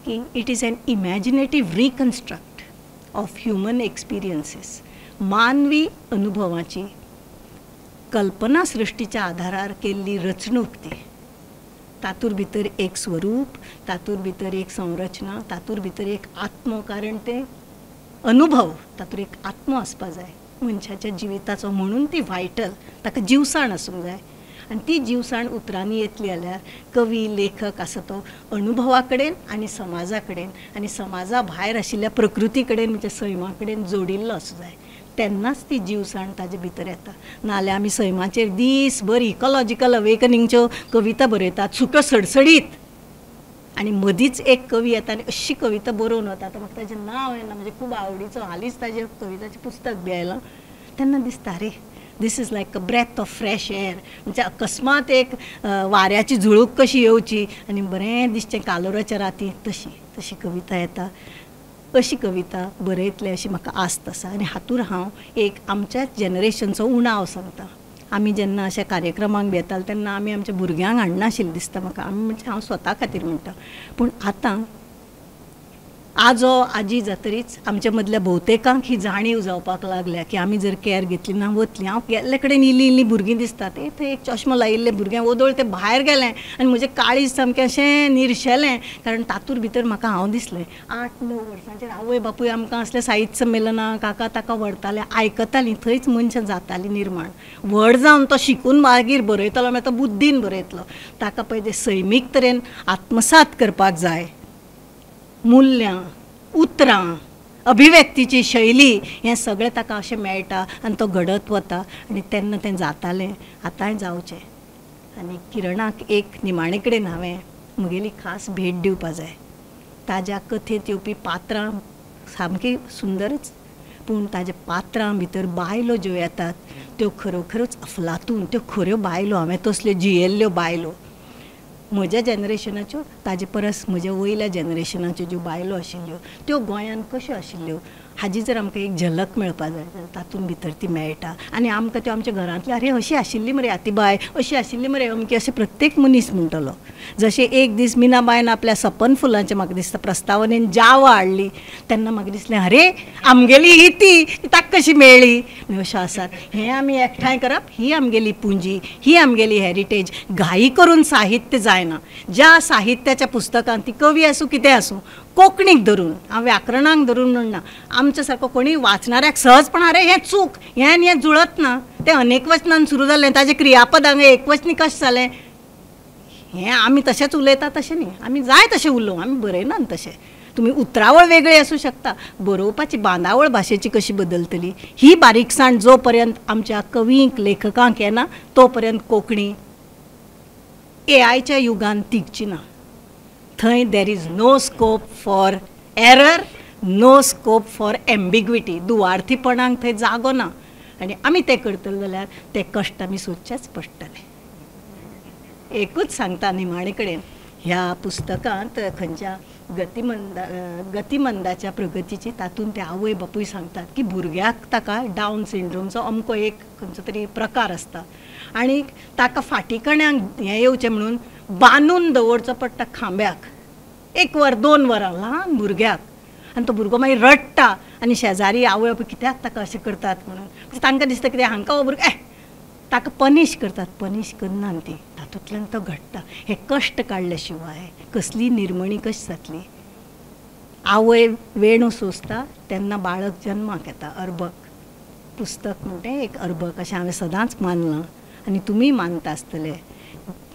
की it is an imaginative reconstruct of human experiences. मानवी अनुभवाची कल्पना सृश्टीच्या आधारार केल्ली रचणूक ती. तातूंत भितर एक स्वरूप, तातूंत भितर एक संरचना, तातूंत भितर एक आत्मो, कारण ते अनुभव, तातूंत एक आत्मो आसपा जाय मनशाच्या जिविताचो, म्हणून ती व्हायटल, ताका जिवसाण आसूंक जाय. आनी ती जिवसाण उतरांनी येतली जाल्यार कवी लेखक आसा तो अनुभवा कडेन आनी समाजा कडेन आनी समाजा भायर आशिल्ल्या प्रकृती कडेन म्हणजे सैमा कडेन जोडिल्लो आसूं जाय, तेन्नाच ती जिवसाण ताजे भितर येता. नाजाल्यार आमी सैमाचेर दीसभर इकॉलॉजिकल अवेकनिंगच्यो कविता बरयतात, सुक्यो सडसडीत, आनी मदींच एक कवी येता आनी अशी कविता बरोवन वता. आतां म्हाका ताजें नांव येना, म्हणजे खूब आवडीचो, हालींच ताजें कविताचें पुस्तक बी आयलां, तेन्ना दिसता रे this is like a breath of fresh air, म्हणजे अकस्मात एक वाऱ्याची झुळूक कशी येवची आनी बरें दिसचें कालोराच्या राती, तशी तशी कविता येता. अशी कविता बरयतले अशी म्हाका आस्त आसा. आनी हातूंत हांव एक आमच्याच जनरेशनचो उणाव सांगता. आमी जेन्ना अशा कार्यक्रमांक बी येताले तेन्ना आमी आमच्या भुरग्यांक हाडनाशिल्लें दिसता म्हाका, आमी म्हणजे हांव स्वता खातीर म्हणटा, पूण आतां आजो आजी जातरीच आमच्या मदल्या भोवतेकांक ही जाणीव जावपाक लागल्या की आमी जर कॅर घेतली ना वतली. हांव गेल्ले कडेन इल्लीं इल्लीं भुरगीं दिसतात, ए थंय एक चश्मा लायिल्लें भुरगें ओदोळ तें भायर गेलें आनी म्हजें काळीज सामकें अशें निर्शेलें, कारण तातूंत भितर म्हाका हांव दिसलें. 8-9 वर्सांचेर आवय बापूय आमकां असलें साहित्य संमेलनां काका ताका व्हरताले, आयकतालीं, थंयच मनशां जातालीं निर्माण. व्हड जावन तो शिकून मागीर बरयतलो मागीर तो बुद्दीन बरयतलो, ताका पयलीं सैमीक तरेन आत्मसात करपाक जाय. मुल्यां, उतरां, अभिव्यक्तीची शैली हें सगळें ताका अशें मेळटा आनी तो घडत वता आनी तेन्ना तें जातालें, आतांय जावचें. आनी किरणाक एक निमाणे कडेन हांवें म्हगेली खास भेट दिवपा जाय. ताज्या कथेंत येवपी पात्रां सामकीं सुंदरच, पूण ताज्या पात्रां भितर बायलो ज्यो येतात त्यो खरोखरूच अफलातून, त्यो खऱ्यो बायलो, हांवें तसल्यो जियेल्ल्यो बायलो म्हज्या जनरेशनाच्यो, ताजे परस म्हज्या वयल्या जनरेशनाच्यो ज्यो बायलो आशिल्ल्यो त्यो गोंयांत कश्यो आशिल्ल्यो, हाजी जर आमकां एक झलक मेळपा जाय जाल्यार तातूंत भितर ती मेळटा. आनी आमकां त्यो आमच्या घरांतली अरे अशी आशिल्ली मरे आतीबाय, अशी आशिल्ली मरे अमकी, अशें प्रत्येक मनीस म्हणटलो. जशें एक दीस मिनाबायन आपल्या सपन फुलांचें म्हाका दिसता प्रस्तावनेन जावा हाडली तेन्ना म्हाका दिसलें अरे आमगेली ही ती ताका कशी मेळ्ळी. अशें आसात हें आमी एकठांय करप, ही आमगेली पुंजी, ही आमगेली हेरिटेज. घाई करून साहित्य जायना. ज्या साहित्याच्या पुस्तकांत ती कवी आसूं कितें आसूं, कोंकणीक धरून हांव व्याकरणाक धरून म्हणना, आमच्या सारको कोणी वाचणाऱ्याक सहजपणान अरे हें चूक, हें आनी हें जुळत ना, तें अनेकवचनान सुरू जालें, ताजें क्रियापद हांगा एकवचनी कशें जालें, हें आमी तशेंच उलयता तशें न्ही, आमी जाय तशें उलोवं, आमी बरयनात तशें. तुमी उतरावळ वेगळी आसूं शकता, बरोवपाची बांदावळ भाशेची कशी बदलतली ही बारीकसाण जो पर्यंत आमच्या कवींक लेखकांक येना तो पर्यंत कोंकणी एआयच्या युगान तिगची ना. थंय there is no scope for error, no scope for ambiguity, दुवार्थीपणाक थंय जागो ना. आनी आमी तें करतले जाल्यार ते कश्ट आमी सोदचेच पडटले. एकूच सांगता निमाणे कडेन, ह्या पुस्तकांत खंयच्या गतिमंदाच्या प्रगतीची तातूंत ते आवय बापूय सांगतात की भुरग्याक ताका डावन सिंड्रोमचो अमको एक खंयचो तरी प्रकार आसता आनी ताका फाटी कण्याक हें येवचें म्हणून बांदून दवरचो पडटा खांब्याक, 1 वर 2 वरां ल्हान भुरग्याक. आनी तो भुरगो मागीर रडटा आनी शेजारी आवय बापूय कित्याक ताका अशें करतात म्हणून तांकां दिसता कितें हांकां हो भुरगो ताका पनिश करतात, पनिश करना ती, तातूंतल्यान तो घडटा. हे कश्ट काडले शिवाय कसली निर्मणी कशी जातली. आवय वेणू सोंसता तेन्ना बाळक जन्माक येता. अर्भक पुस्तक म्हणटा एक अर्भक अशें हांवें सदांच मानलां आनी तुमी मानता आसतले.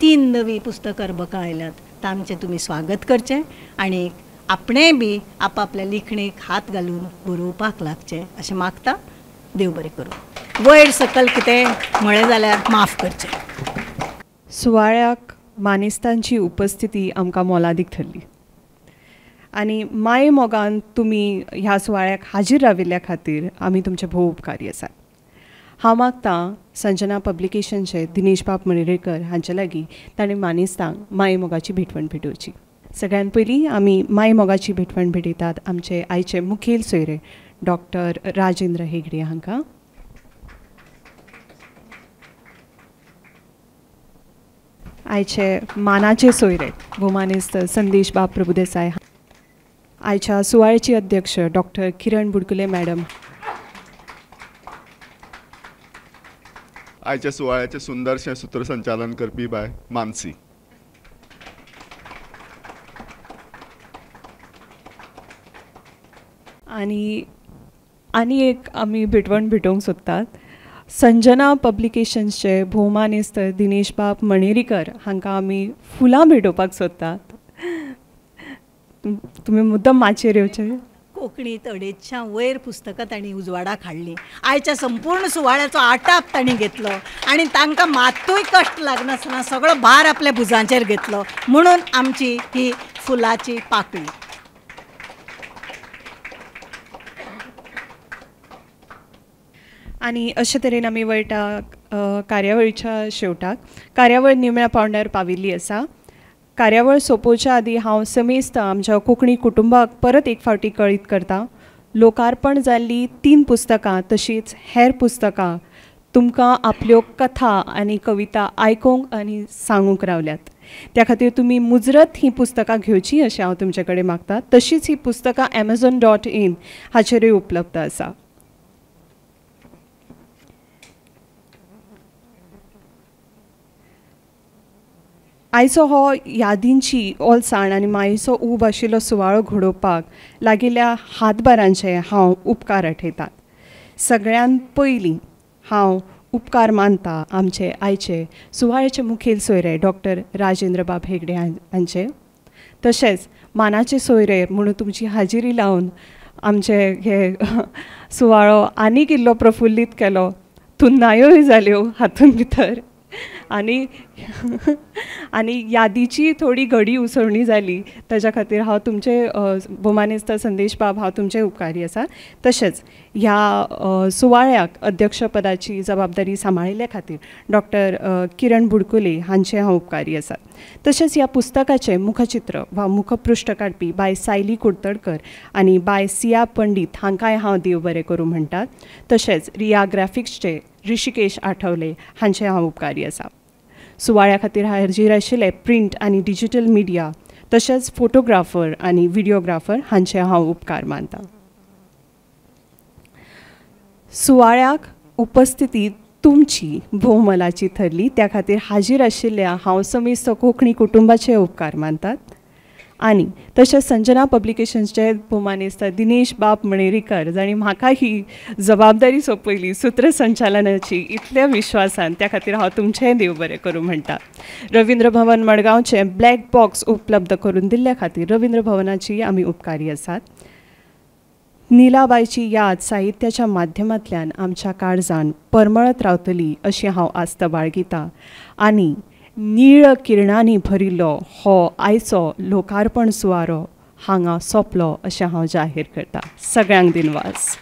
3 नवीं पुस्तक अर्भकां आयल्यात, तांचें तुमी स्वागत करचें आनी आपणेंय बी आपापल्या लिखणेक हात घालून बरोवपाक लागचें अशें मागता. देव बरें करूं. वयर सकल कितें म्हळें जाल्यार माफ करचें. सुवाळ्याक मानेस्तांची उपस्थिती आमकां मोलादीक थरली आनी माये मोगान तुमी ह्या सुवाळ्याक हाजीर राविल्ल्या खातीर आमी तुमचे भोव उपकारी आसात. हांव मागतां संजना पब्लिकेशनचे दिनेश बाब मणेरेकर हांचे लागीं ताणें मानेस्तांक माये मोगाची भेटवण भेटोवची. सगळ्यान पयलीं आमी माये मोगाची भेटवण भेटयतात आमचे आयचे मुखेल सोयरे डॉक्टर राजेंद्र हेगडे हांकां. आयचे मानाचे सोयरे भोवमानेस्त संदेश बाब प्रभुदेसाय, आयच्या सुवाळ्याची अध्यक्ष डॉक्टर किरण बुडकुले मॅडम, आयच्या सुवाळ्याचें सुंदरशें सूत्रसंचालन करपी बाय मानसी. आनी आनी एक आमी भेटवण भेटोवंक सोदतात संजना पब्लिकेशन्सचे भोवमानेस्त दिनेश बाब मणेरीकर हांकां आमी फुलां भेटोवपाक सोदतात. तुमी मुद्दम माचयेर येवचे. कोंकणीत 250 वयर पुस्तकां तांणी उजवाडाक हाडलीं. आयच्या संपूर्ण सुवाळ्याचो आटाप तांणी घेतलो आनी तांकां मात्तूय कश्ट लागनासतना सगळो भार आपल्या भुजांचेर घेतलो म्हणून आमची ही फुलाची पाकळी. आनी अशे तरेन आमी वळटा कार्यावळीच्या शेवटाक. कार्यावळ निमण्या पावंड्यार पाविल्ली आसा. कार्यावळ सोंपोवच्या आदीं हांव समेस्त आमच्या कोंकणी कुटुंबाक परत एक फावटी कळीत करता, लोकार्पण जाल्लीं 3 पुस्तकां तशींच हेर पुस्तकां तुमकां आपल्यो कथा आनी कविता आयकूंक आनी सांगूंक रावल्यात. त्या खातीर तुमी मुजरत हीं पुस्तकां घेवचीं अशें हांव तुमचे कडेन मागता. तशींच हीं पुस्तकां amazon.in हाचेरूय उपलब्ध आसा. आयचो हो यादींची ओलसाण आनी मायेचो ऊब आशिल्लो सुवाळो घडोवपाक लागिल्ल्या हातभारांचे हांव उपकार आठयतात. सगळ्यान पयलीं हांव उपकार मानता आमचे आयचे सुवाळ्याचे मुखेल सोयरे डॉक्टर राजेंद्र बाब हेगडे हांचे, तशेंच मानाचे सोयरे म्हणून तुमची हाजिरी लावन आमचे हे सुवाळो आनीक इल्लो प्रफुल्लीत केलो. तुन्नायोय जाल्यो हातूंत भितर आनी आनी यादीची थोडी घडी उसळणी जाली, ताच्या खातीर हांव तुमचे भोवमानेस्त संदेश बाब हांव तुमचे उपकारी आसा. तशेंच ह्या सुवाळ्याक अध्यक्षपदाची जबाबदारी सांबाळिल्ल्या खातीर डॉक्टर किरण बुडकुले हांचे हांव उपकारी आसा. तशेंच ह्या पुस्तकाचें मुखचित्र वा मुखपृश्ठ काडपी बाय सायली कुडतडकर आनी बाय सिया पंडीत हांकांय हांव देव बरें करूं म्हणटात. तशेंच रिया ग्राफिक्सचे ऋषिकेश आठवले हांचे हांव उपकारी आसा. सुवाळ्या खातीर हाजीर आशिल्ले प्रिंट आनी डिजिटल मिडिया तशेंच फोटोग्राफर आनी व्हिडियोग्राफर हांचे हांव उपकार मानता. सुवाळ्याक उपस्थिती तुमची भोवमलाची थरली त्या खातीर हाजीर आशिल्ल्या हांव समेस्त कोंकणी कुटुंबाचे उपकार मानतात. आनी तशेंच संजना पब्लिकेशन्सचे भोवमानेस्त दिनेश बाब मणेरीकर जांणी म्हाका ही जबाबदारी सोंपयली सूत्रसंचालनाची इतल्या विश्वासान, त्या खातीर हांव तुमचेंय देव बरें करूं म्हणटा. रविंद्र भवन मडगांवचें ब्लॅक बॉक्स उपलब्ध करून दिल्ल्या खातीर रविंद्र भवनाची आमी उपकारी आसात. नीलाबायची याद साहित्याच्या माध्यमांतल्यान आमच्या काळजान परमळत रावतली अशी हांव आस्त बाळगितां आनी नीळ किरणांनी भरिल्लो हो आयचो लोकार्पण सुवारो हांगा सोंपलो अशें हांव जाहीर करता. सगळ्यांक दिनवास.